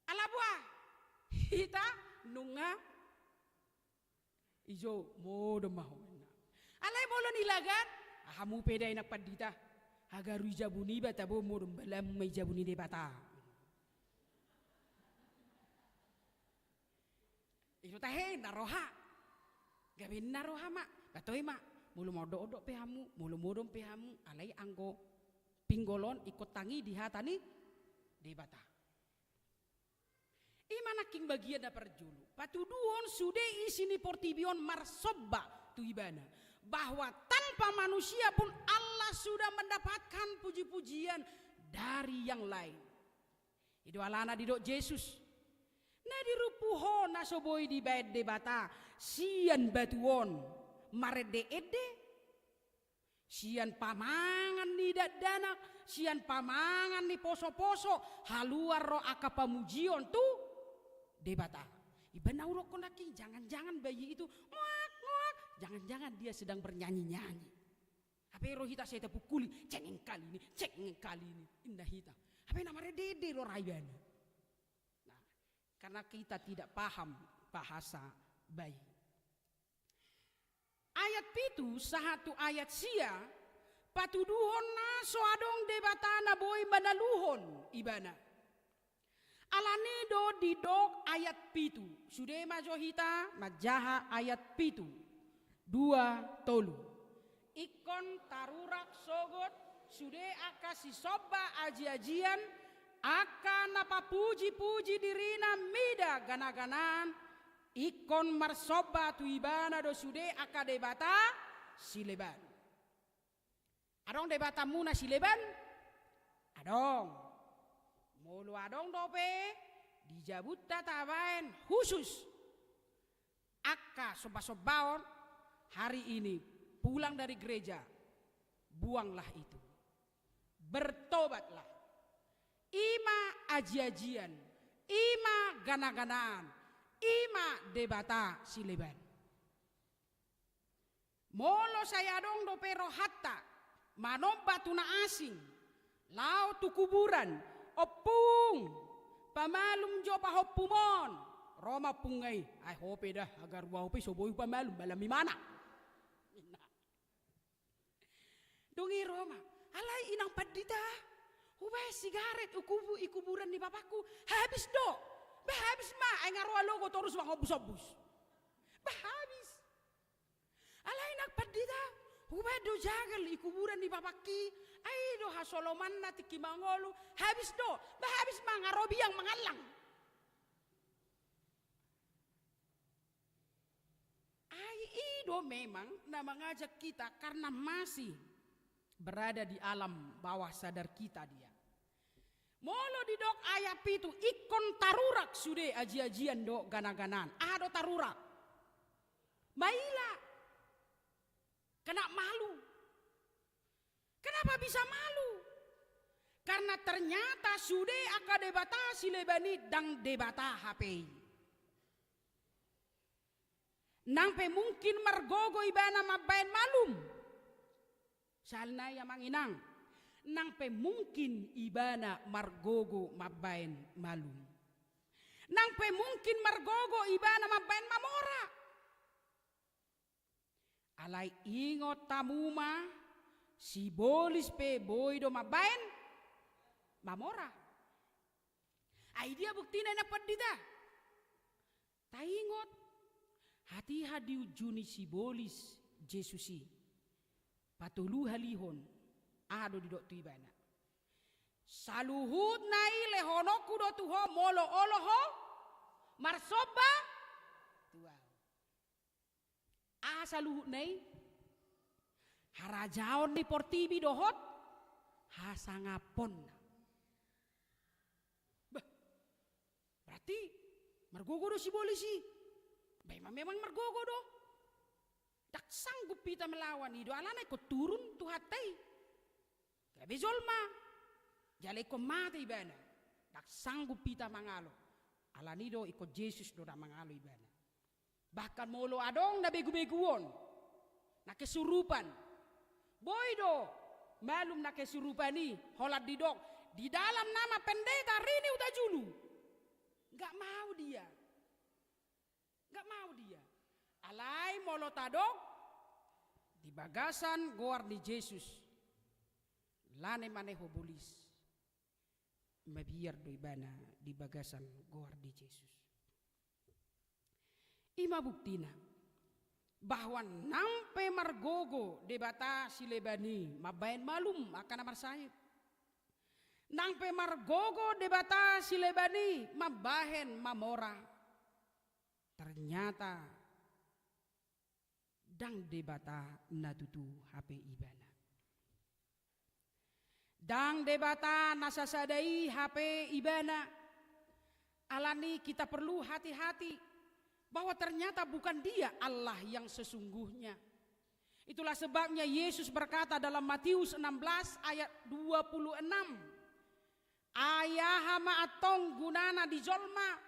Ala boha? Hita nunga ijo modom ma ho. Alai molo nilagan, ah, hamu pe da inang pandita. Hagaru i jabu niba tabo modom, balamu ma i jabu ni Debata. Ido tahe na roha. Gabe na roha ma. Batoi ma. Molo modom-odom pe hamu, molo modom pe hamu, alai anggo pinggol on ingkon tangi di hata ni Debata. I ma nangkin bagian na parjolo. Patuduhon sude isi ni portibi on marsomba tu Ibana. Bahwa tanpa manusia pun Allah sudah mendapatkan puji-pujian dari yang lain. I do alana didok Jesus. Na dirumpu ho na so boi dibaen Debata sian batu on marende-ende. Sian pamangan ni dakdanak, sian pamangan ni poso-poso, haluar ro angka pamujion tu Debata. Iba na hudokkon nangkin, jangan-jangan bayi itu ngoak, ngoak, jangan-jangan dia sedang bernyanyi-nyanyi. Hape ro hita sai tapungkuli, cengeng kali ini, cengeng kali ini, inna hita. Hape na marende-ende do ra ibana. Nah, karena kita tidak paham bahasa bayi. Ayat pitu sahat tu ayat sia, patuduhon na so adong Debata na boi manaluhon Ibana. Alani do didok ayat pitu, sude ma jo hita manjaha ayat pitu, dua, tolu. Ingkon tarurak sogot sude angka sisomba aji-ajian, angka na papuji-puji dirina mida gana-ganaan, ingkon marsomba tu Ibana do sude angka debata sileban. Adong debatamuna sileban? Adong. Molo adong dope, di jabunta tabaen khusus angka somba-sombaon, hari ini pulang dari gereja, buanglah itu. Bertobatlah. I ma aji-ajian, i ma gana-ganaan, i ma debata sileban. Molo sai adong dope rohanta manomba tu na asing, laho tu kuburan, ompung, pamalum jo pahompum on. Ro ma ompungna i, ai ho pe da, hagaru ahu pe so boi hupamalum, balam imana. Dung i ro ma, alai inang pandita, hubaen sigaret, hukubu-, i kuburan ni bapakku, habis do. Bah habis ma, ai nga ro alogo torus mangombus-ombus. Bah habis. Alai inang pandita, hubaen do jagal i kuburan ni bapakki, ai do hasolomanna tingki mangolu, habis do. Bah habis ma, nga ro biang mangallang. Ai i do memang na mangajak kita karena masih berada di alam bawah sadar kita dia. Molo didok ayat pitu, ingkon tarurak sude aji-ajian dohot gana-ganaan. Aha do tarurak? Maila. Kena malu. Kenapa bisa malu? Karena ternyata sude angka debata sileban i ndang debata hape i. Nang pe mungkin margogo ibana mambaen malum. Sahali nai amang inang, nang pe mungkin ibana margogo mambaen malum. Nang pe mungkin margogo ibana mambaen mamora. Alai ingot hamu ma, sibolis pe boi do mambaen mamora. Ai dia buktina inang pandita? Taingot, hatiha diunjuni sibolis Jesus i, patoluhalihon, aha do didok tu ibana? Saluhutna i lehononku do tu ho molo olo ho marsomba tu ahu. Aha saluhutna i? Harajaon ni portibi dohot hasangaponna. Bah, berarti margogo do sibolis i. Bah, ima memang margogo do. Ndang sanggup hita melawan i do alana ingkon turun Tuhanta i. Gabe jolma. Jala ingkon mate ibana. Ndang sanggup hita mangalo. Alani do ingkon Jesus do na mangalo ibana. Bahkan molo adong na begu-beguon, na kesurupan, boi do malum na kesurupan i, holan didok, di dalam nama pendeta rini huta julu. Nggak mau dia. Nggak mau dia. Alai molo tadok, di bagasan goar ni Jesus, lane maneho bolis, mabiar do ibana di bagasan goar ni Jesus. Ima buktina, bahwa nang pe margogo Debata sileban i mambahen malum angka na marsahit. Nang pe margogo Debata sileban i mambahen mamora. Ternyata ndang Debata na tutu hape ibana. Ndang Debata na sasada i hape ibana. Alani kita perlu hati-hati bahwa ternyata bukan Dia Allah yang sesungguhnya. Itulah sebabnya Yesus berkata dalam Matius enam belas ayat dua puluh enam, "Ai aha ma antong gunana di jolma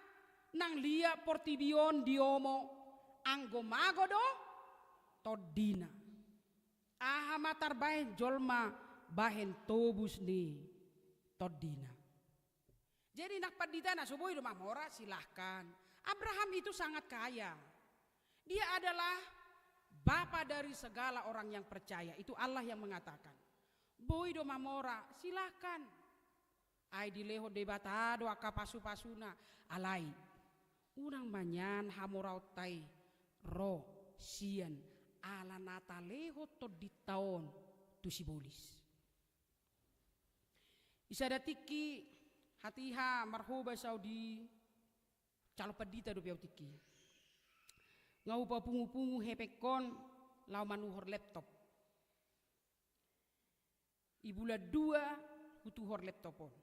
nang liat portibi on diomo, anggo mago do tondina? Aha ma tarbahen jolma bahen tobus ni tondina?" Jadi nang pandita na so boi do mamora, silahkan. Abraham itu sangat kaya. Dia adalah bapa dari segala orang yang percaya. Itu Allah yang mengatakan. Boi do mamora, silahkan. Ai dilehon Debata do angka pasu-pasuna. Alai, unang ma nian hamoraonta i ro sian ala na talehon tondinta on tu sibolis. Di sada tingki, hatiha marhobas au di calon pandita dope au tingki. Nga hupapungu-pungu hepengkon laho manuhor laptop. I bulan dua hutuhor laptop on.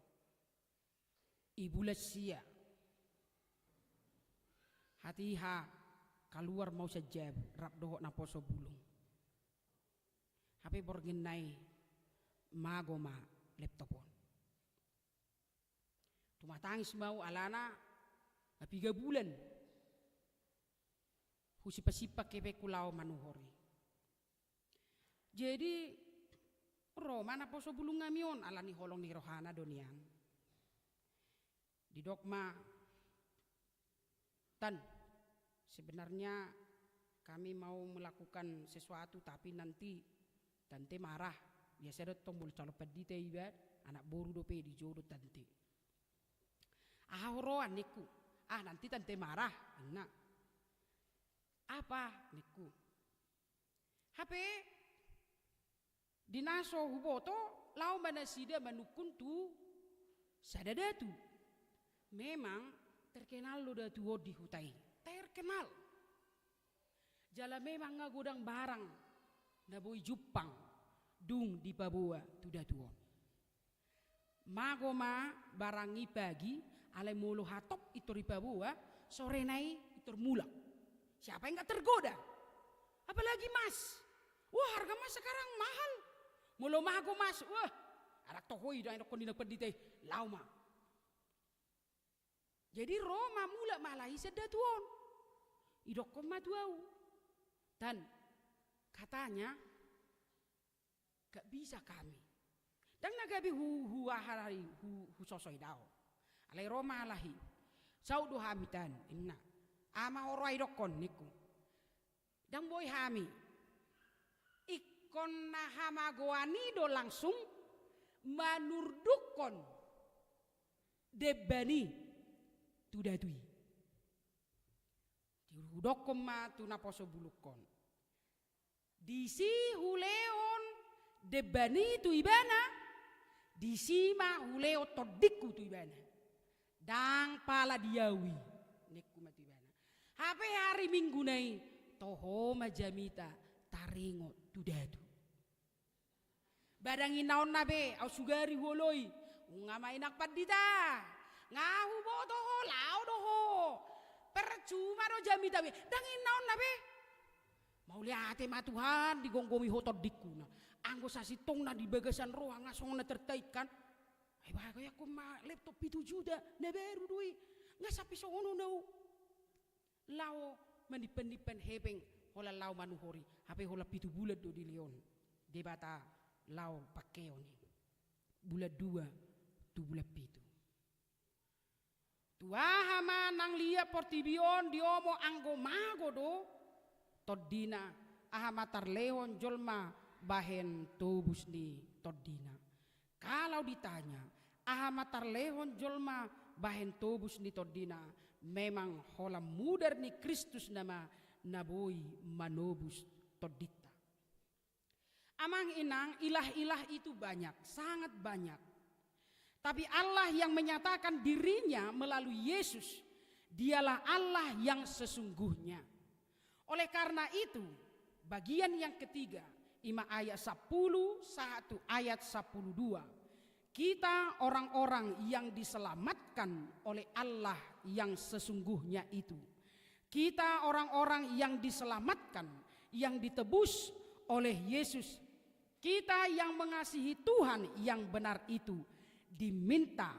I bulan sia, hatiha kaluar ma au sian jabu rap dohot naposo bulung. Hape borngin nai mago ma laptop on. Tumatangis ma au alana, na piga bulan husimpan-simpan hepengku laho manuhor i. Jadi, ro ma naposo bulung nami on, alani holong ni rohana do nian. Didok ma, "Tan, sebenarnya kami mau melakukan sesuatu, tapi nanti tante marah." Biasa do tong molo calon pandita iba, anak boru dope dijou do tante. "Aha huroan?" ningku. "Ah, nanti tante marah," ninna. "Apa?" ningku. Hape, di na so huboto, laho ma nasida manungkun tu sada datu. Memang terkenal do datu on di huta i. Terkenal. Jala memang nga godang barang na boi jumpang dung dipaboa tu datu on. Mago ma barang i pagi, alai molo hatop pintor dipaboa, sorena i pintor mulak. Siapa yang nggak tergoda? Apalagi emas. Wah, harga emas sekarang mahal. Molo mago emas, wah, anak toho i do, ai dokkon ni na pandita i, laho ma. Jadi ro ma, mulak ma halak i sian datu on. Didokkon ma tu au, "Tan, katanya nggak bisa kami." Ndang na gabe hu, hu aha i, hu, husosoi daong. Alai ro ma halak i. "Saut do hami, Tan," ninna. "Aha ma ho ro, ai dokkon?" ningku. "Ndang boi hami. Ingkon na hamagoan i do langsung manurdukkon demban i tu datu i." Dihudokkon ma tu naposo bulungkon. Disi hulehon demban i tu ibana, disi ma hulehon tondingku tu ibana. Ndang pala di ahu i, ningku ma tu ibana. Hape hari Minggu na i, toho ma jamita taringot tu datu. Ba ndang inna on na be, ahu sugari huoloi. Nunga ma inang pandita. Nga huboto ho, laho do ho. Percuma do jamita be. Ndang inna on na be. Mauliate ma Tuhan, digomgomi ho tondingku na. Anggo sasintongna di bagasan roha nga songon na tertaikkan. Ai baga ya ko ma laptop pitu juta, na baru do i. Nga sampe songon on ahu. Laho manimpan-nimpan hepeng holan laho manuhori, hape holan pitu bulan do dilehon Debata laho pangkeon i. Bulan dua tu bulan pitu. Tu aha ma nang liat portibi on diomo anggo mago do tondina, aha ma tarlehon jolma bahen tobus ni tondina. Kalau ditanya, aha ma tarlehon jolma bahen tobus ni tondina, memang holan mudar ni Kristus nama na boi manobus tondinta. Amang inang, ilah-ilah itu banyak, sangat banyak. Tapi Allah yang menyatakan dirinya melalui Yesus, dialah Allah yang sesungguhnya. Oleh karena itu, bagian yang ketiga, ima ayat sapuluh satu ayat sapuluh dua. Kita orang-orang yang diselamatkan oleh Allah yang sesungguhnya itu. Kita orang-orang yang diselamatkan, yang ditebus oleh Yesus. Kita yang mengasihi Tuhan yang benar itu diminta,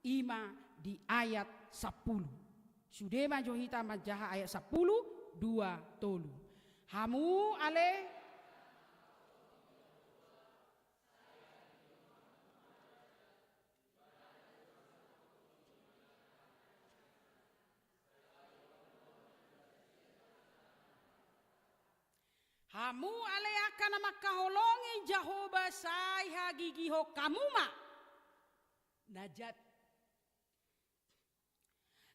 ima di ayat sapuluh. Sude ma jo hita manjaha ayat sapuluh, dua, tolu. Hamu ale Hamu ale angka na mangkaholongi Jahowa, sai hagigihon hamu ma na jat.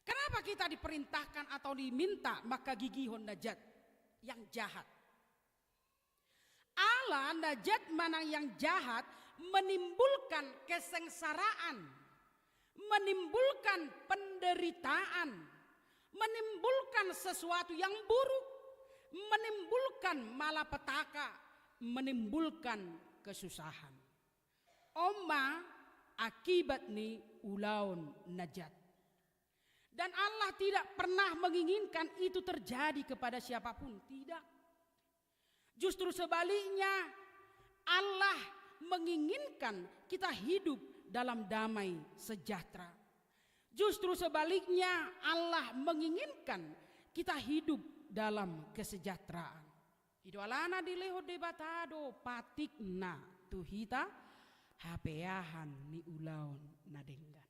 Kenapa kita diperintahkan atau diminta mangkagigihon na jat, yang jahat? Ala na jat manang yang jahat menimbulkan kesengsaraan, menimbulkan penderitaan, menimbulkan sesuatu yang buruk, menimbulkan malapetaka, menimbulkan kesusahan. On ma akibat ni ulaon na jat. Dan Allah tidak pernah menginginkan itu terjadi kepada siapapun, tidak. Justru sebaliknya, Allah menginginkan kita hidup dalam damai sejahtera. Justru sebaliknya, Allah menginginkan kita hidup dalam kesejahteraan. I do alana dilehon Debata do patikna tu hita hapeahan ni ulaon na denggan.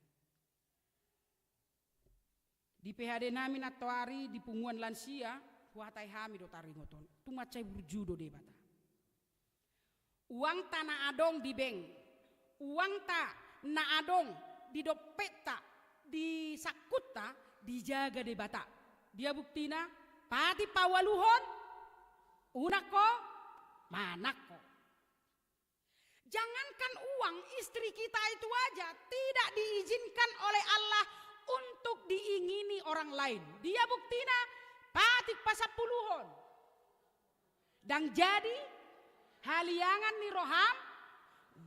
Di P H D nami nantoari di punguan lansia, huhatai hami do taringot on. Tung mansai burju do Debata. Uangta na adong di bank, uangta na adong di dompetta, di sangkunta, dijaga Debata. Dia buktina, patik paualuhon, unang ho manang ho. Jangankan uang istri kita itu aja tidak diizinkan oleh Allah untuk diingini orang lain. Dia buktina, patik pasampuluhon. Ndang jadi haliangan ni roham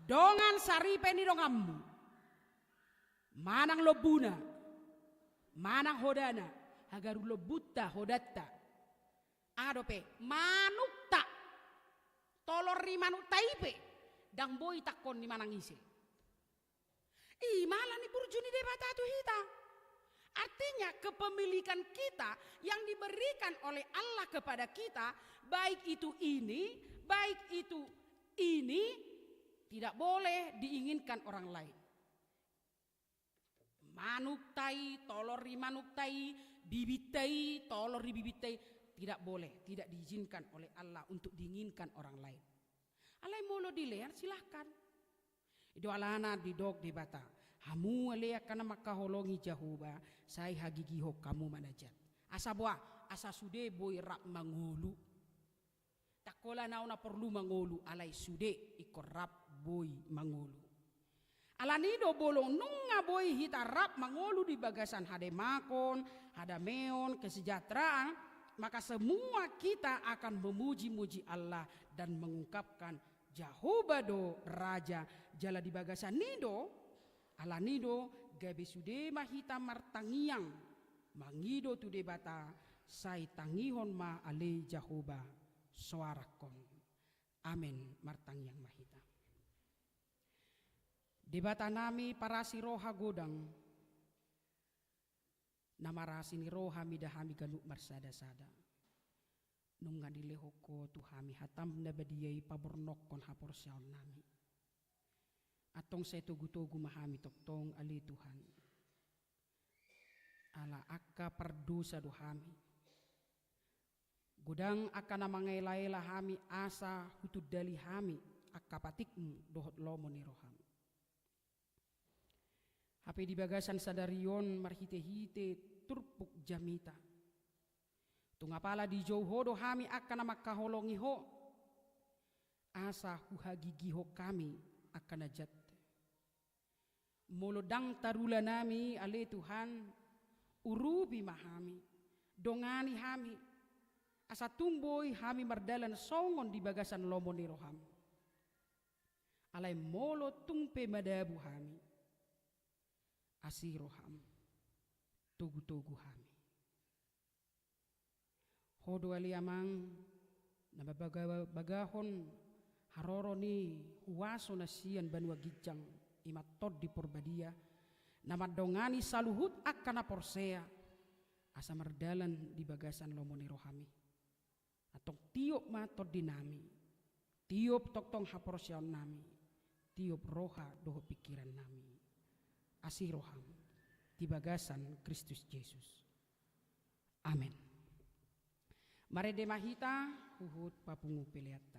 dongan saripe ni donganmu. Manang lombuna, manang hodana, hagaru lombunta, hodanta. Aha dope, manukta. Tolor ni manukta i pe, ndang boi tangkon ni manang ise. I ma ala ni burju ni Debata tu hita. Artinya, kepemilikan kita yang diberikan oleh Allah kepada kita, baik itu ini, baik itu ini, tidak boleh diinginkan orang lain. Manukta i, tolor ni manukta i, bibinta i, tolor ni bibinta i, tidak boleh, tidak diizinkan oleh Allah untuk diinginkan orang lain. Alai molo dilean, silahkan. I do alana didok Debata, hamu ale angka na mangkaholongi Jahowa, sai hagigihon hamu ma na jat. Asa boha, asa sude boi rap mangolu. Ndang Pola na, na porlu mangolu, alai sude ingkon rap boi mangolu. Alani do molo nunga boi hita rap mangolu di bagasan hademakon, hadameon, kesejahteraan, maka semua kita akan memuji-muji Allah dan mengungkapkan Jahowa do Raja. Jala di bagasan i do, alani do, gabe sude ma hita martangiang, mangido tu Debata, sai tangihon ma ale Jahowa soarangkon. Amen. Martangiang ma hita. Debata nami parasi roha godang, na marasi ni roha mida hami ganup marsada-sada. Nunga dilehon Ho tu hami hatam na badia i pabornongkon haporseaon nami. Antong sai togu-togu ma hami tongtong ale Tuhan. Ala angka pardosa do hami. Godang angka na mangaela-ela hami asa hutundali hami angka patikmu dohot lomo ni roham. Hape di bagasan sadari on marhite-hite turpuk jamita. Tung apala dijou Ho do hami angka na mangkaholongi Ho. Asa huhagigihon hami angka na jat. Molo ndang tarula nami ale Tuhan, urupi ma hami, dongani hami, asa tung boi hami mardalan songon di bagasan lomo ni roham. Alai molo tung pe madabu hami, asi roham, togu-togu hami. Ho do ale Amang, na mambaga-bagahon haroro ni huaso na sian banua ginjang, i ma Tondi Porbadia, na mandongani saluhut angka na porsea, asa mardalan di bagasan lomo ni rohami. Antong tiop ma tondinami, tiop tongtong haporseaonnami, tiop roha dohot pingkirannami. Asi roham, di bagasan Kristus Jesus. Amen. Marende ma hita, huhut papungu peleanta.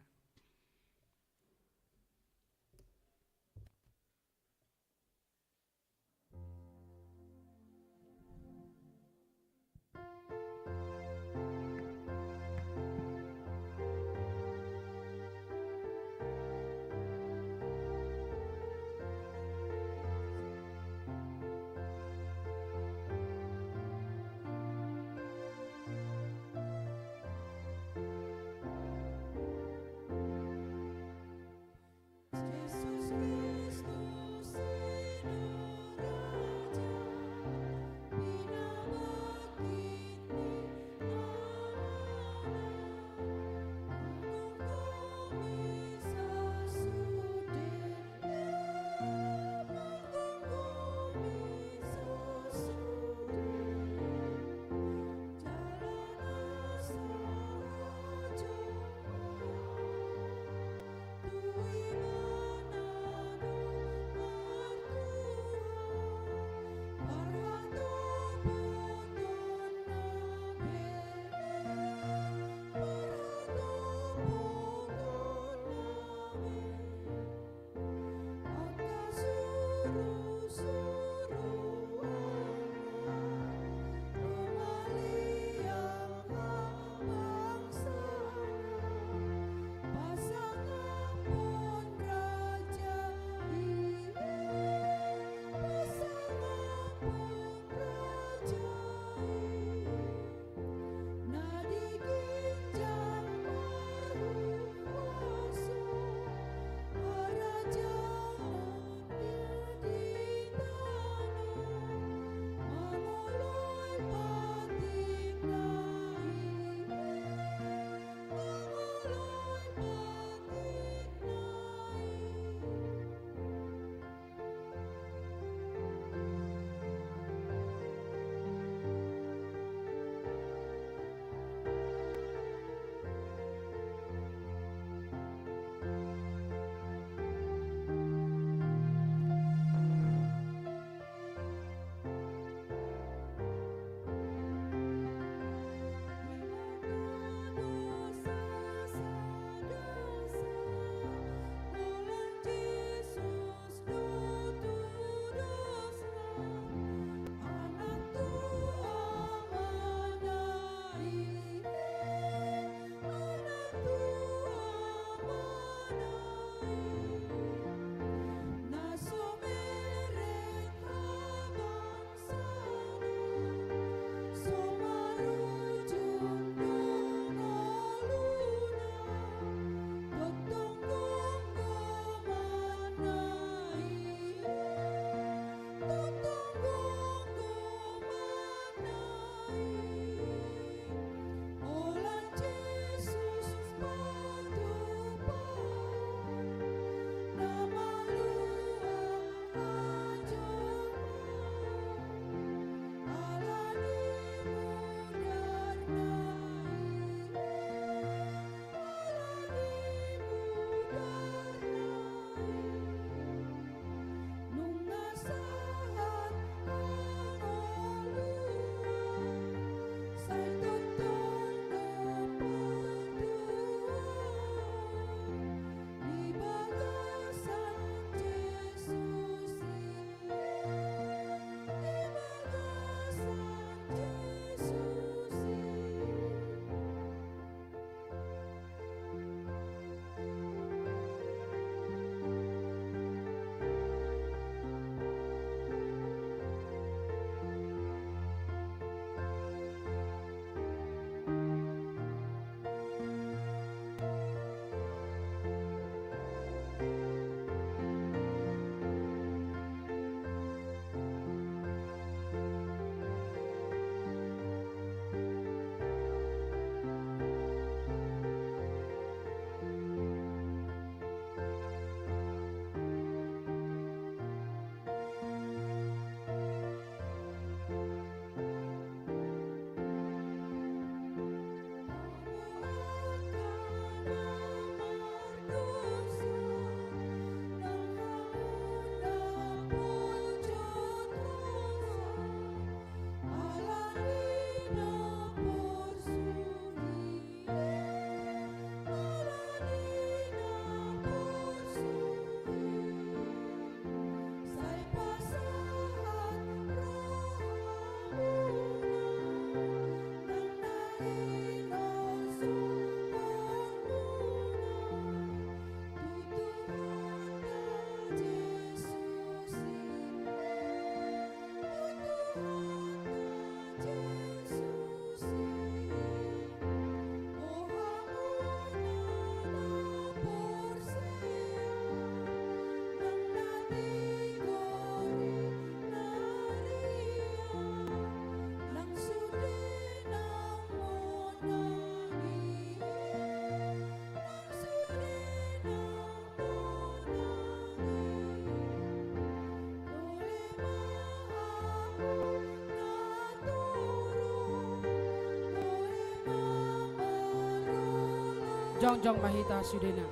Jongjong ma hita sudena.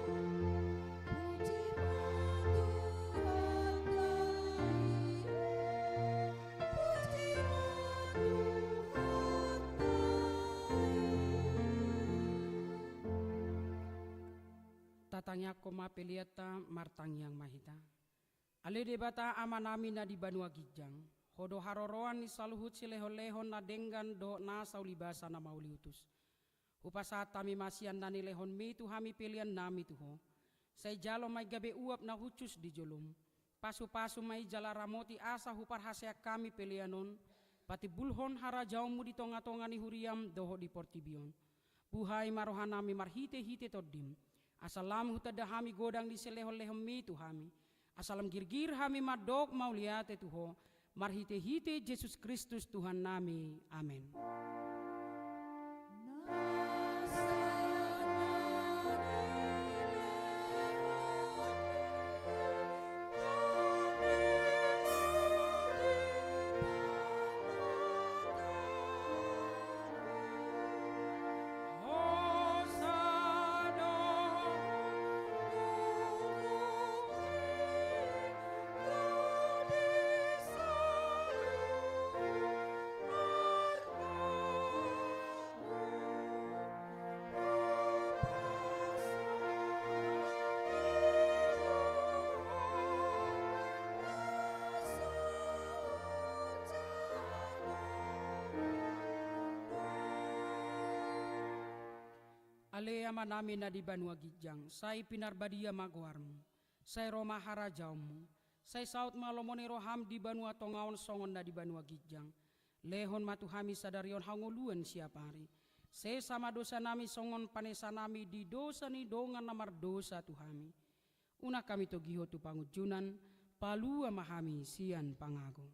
Tatangiangkon ma peleanta, martangiang ma hita. Ale Debata Amanami na di banua ginjang, Ho do haroroan ni saluhut silehonlehon na denggan dohot nasa ulibasa na mauliutus. Hupasahat hami ma sian na nilehonMi tu hami peleannami tu Ho. Sai jalo ma i gabe uap na hushus di jolom. Pasupasu ma i jala ramoti asa huparhaseang hami pelean on, patimbulhon harajaonMu di tongatonga ni huriaM dohot di portibi on. Buhai ma rohanami marhitehite TondiM, asa lam hutanda hami godang ni silehonlehonMi tu hami, asa lam girgir hami mandok mauliate tu Ho, marhitehite Jesus Kristus Tuhannami. Amen. Ale Amanami na di banua ginjang, sai pinarbadia ma goarMu. Sai ro ma harajaonMu. Sai saut ma lomo ni rohaM di banua tonga on songon na di banua ginjang. Lehon ma tu hami sadari on hangoluan siapari. Sesa ma dosanami songon panesanami di dosa ni dongan na mardosa tu hami. Unang hami togihon tu pangunjunan, palua ma hami sian pangago.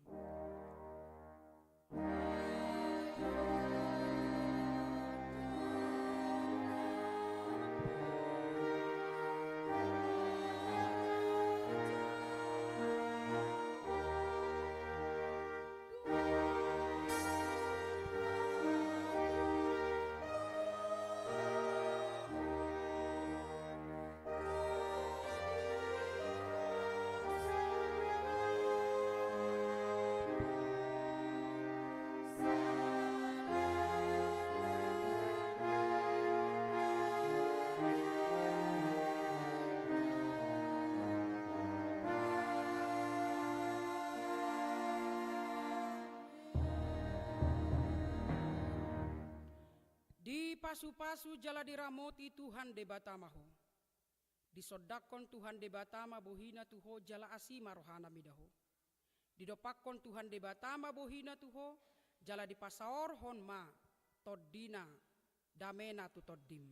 Dipasupasu jala diramoti Tuhan Debata ma ho. Disondangkon Tuhan Debata ma bohiNa tu ho jala asi ma rohaNa mida ho. Didompakkon Tuhan Debata ma bohiNa tu ho, jala dipasaorhon ma TondiNa, dameNa tu tondim.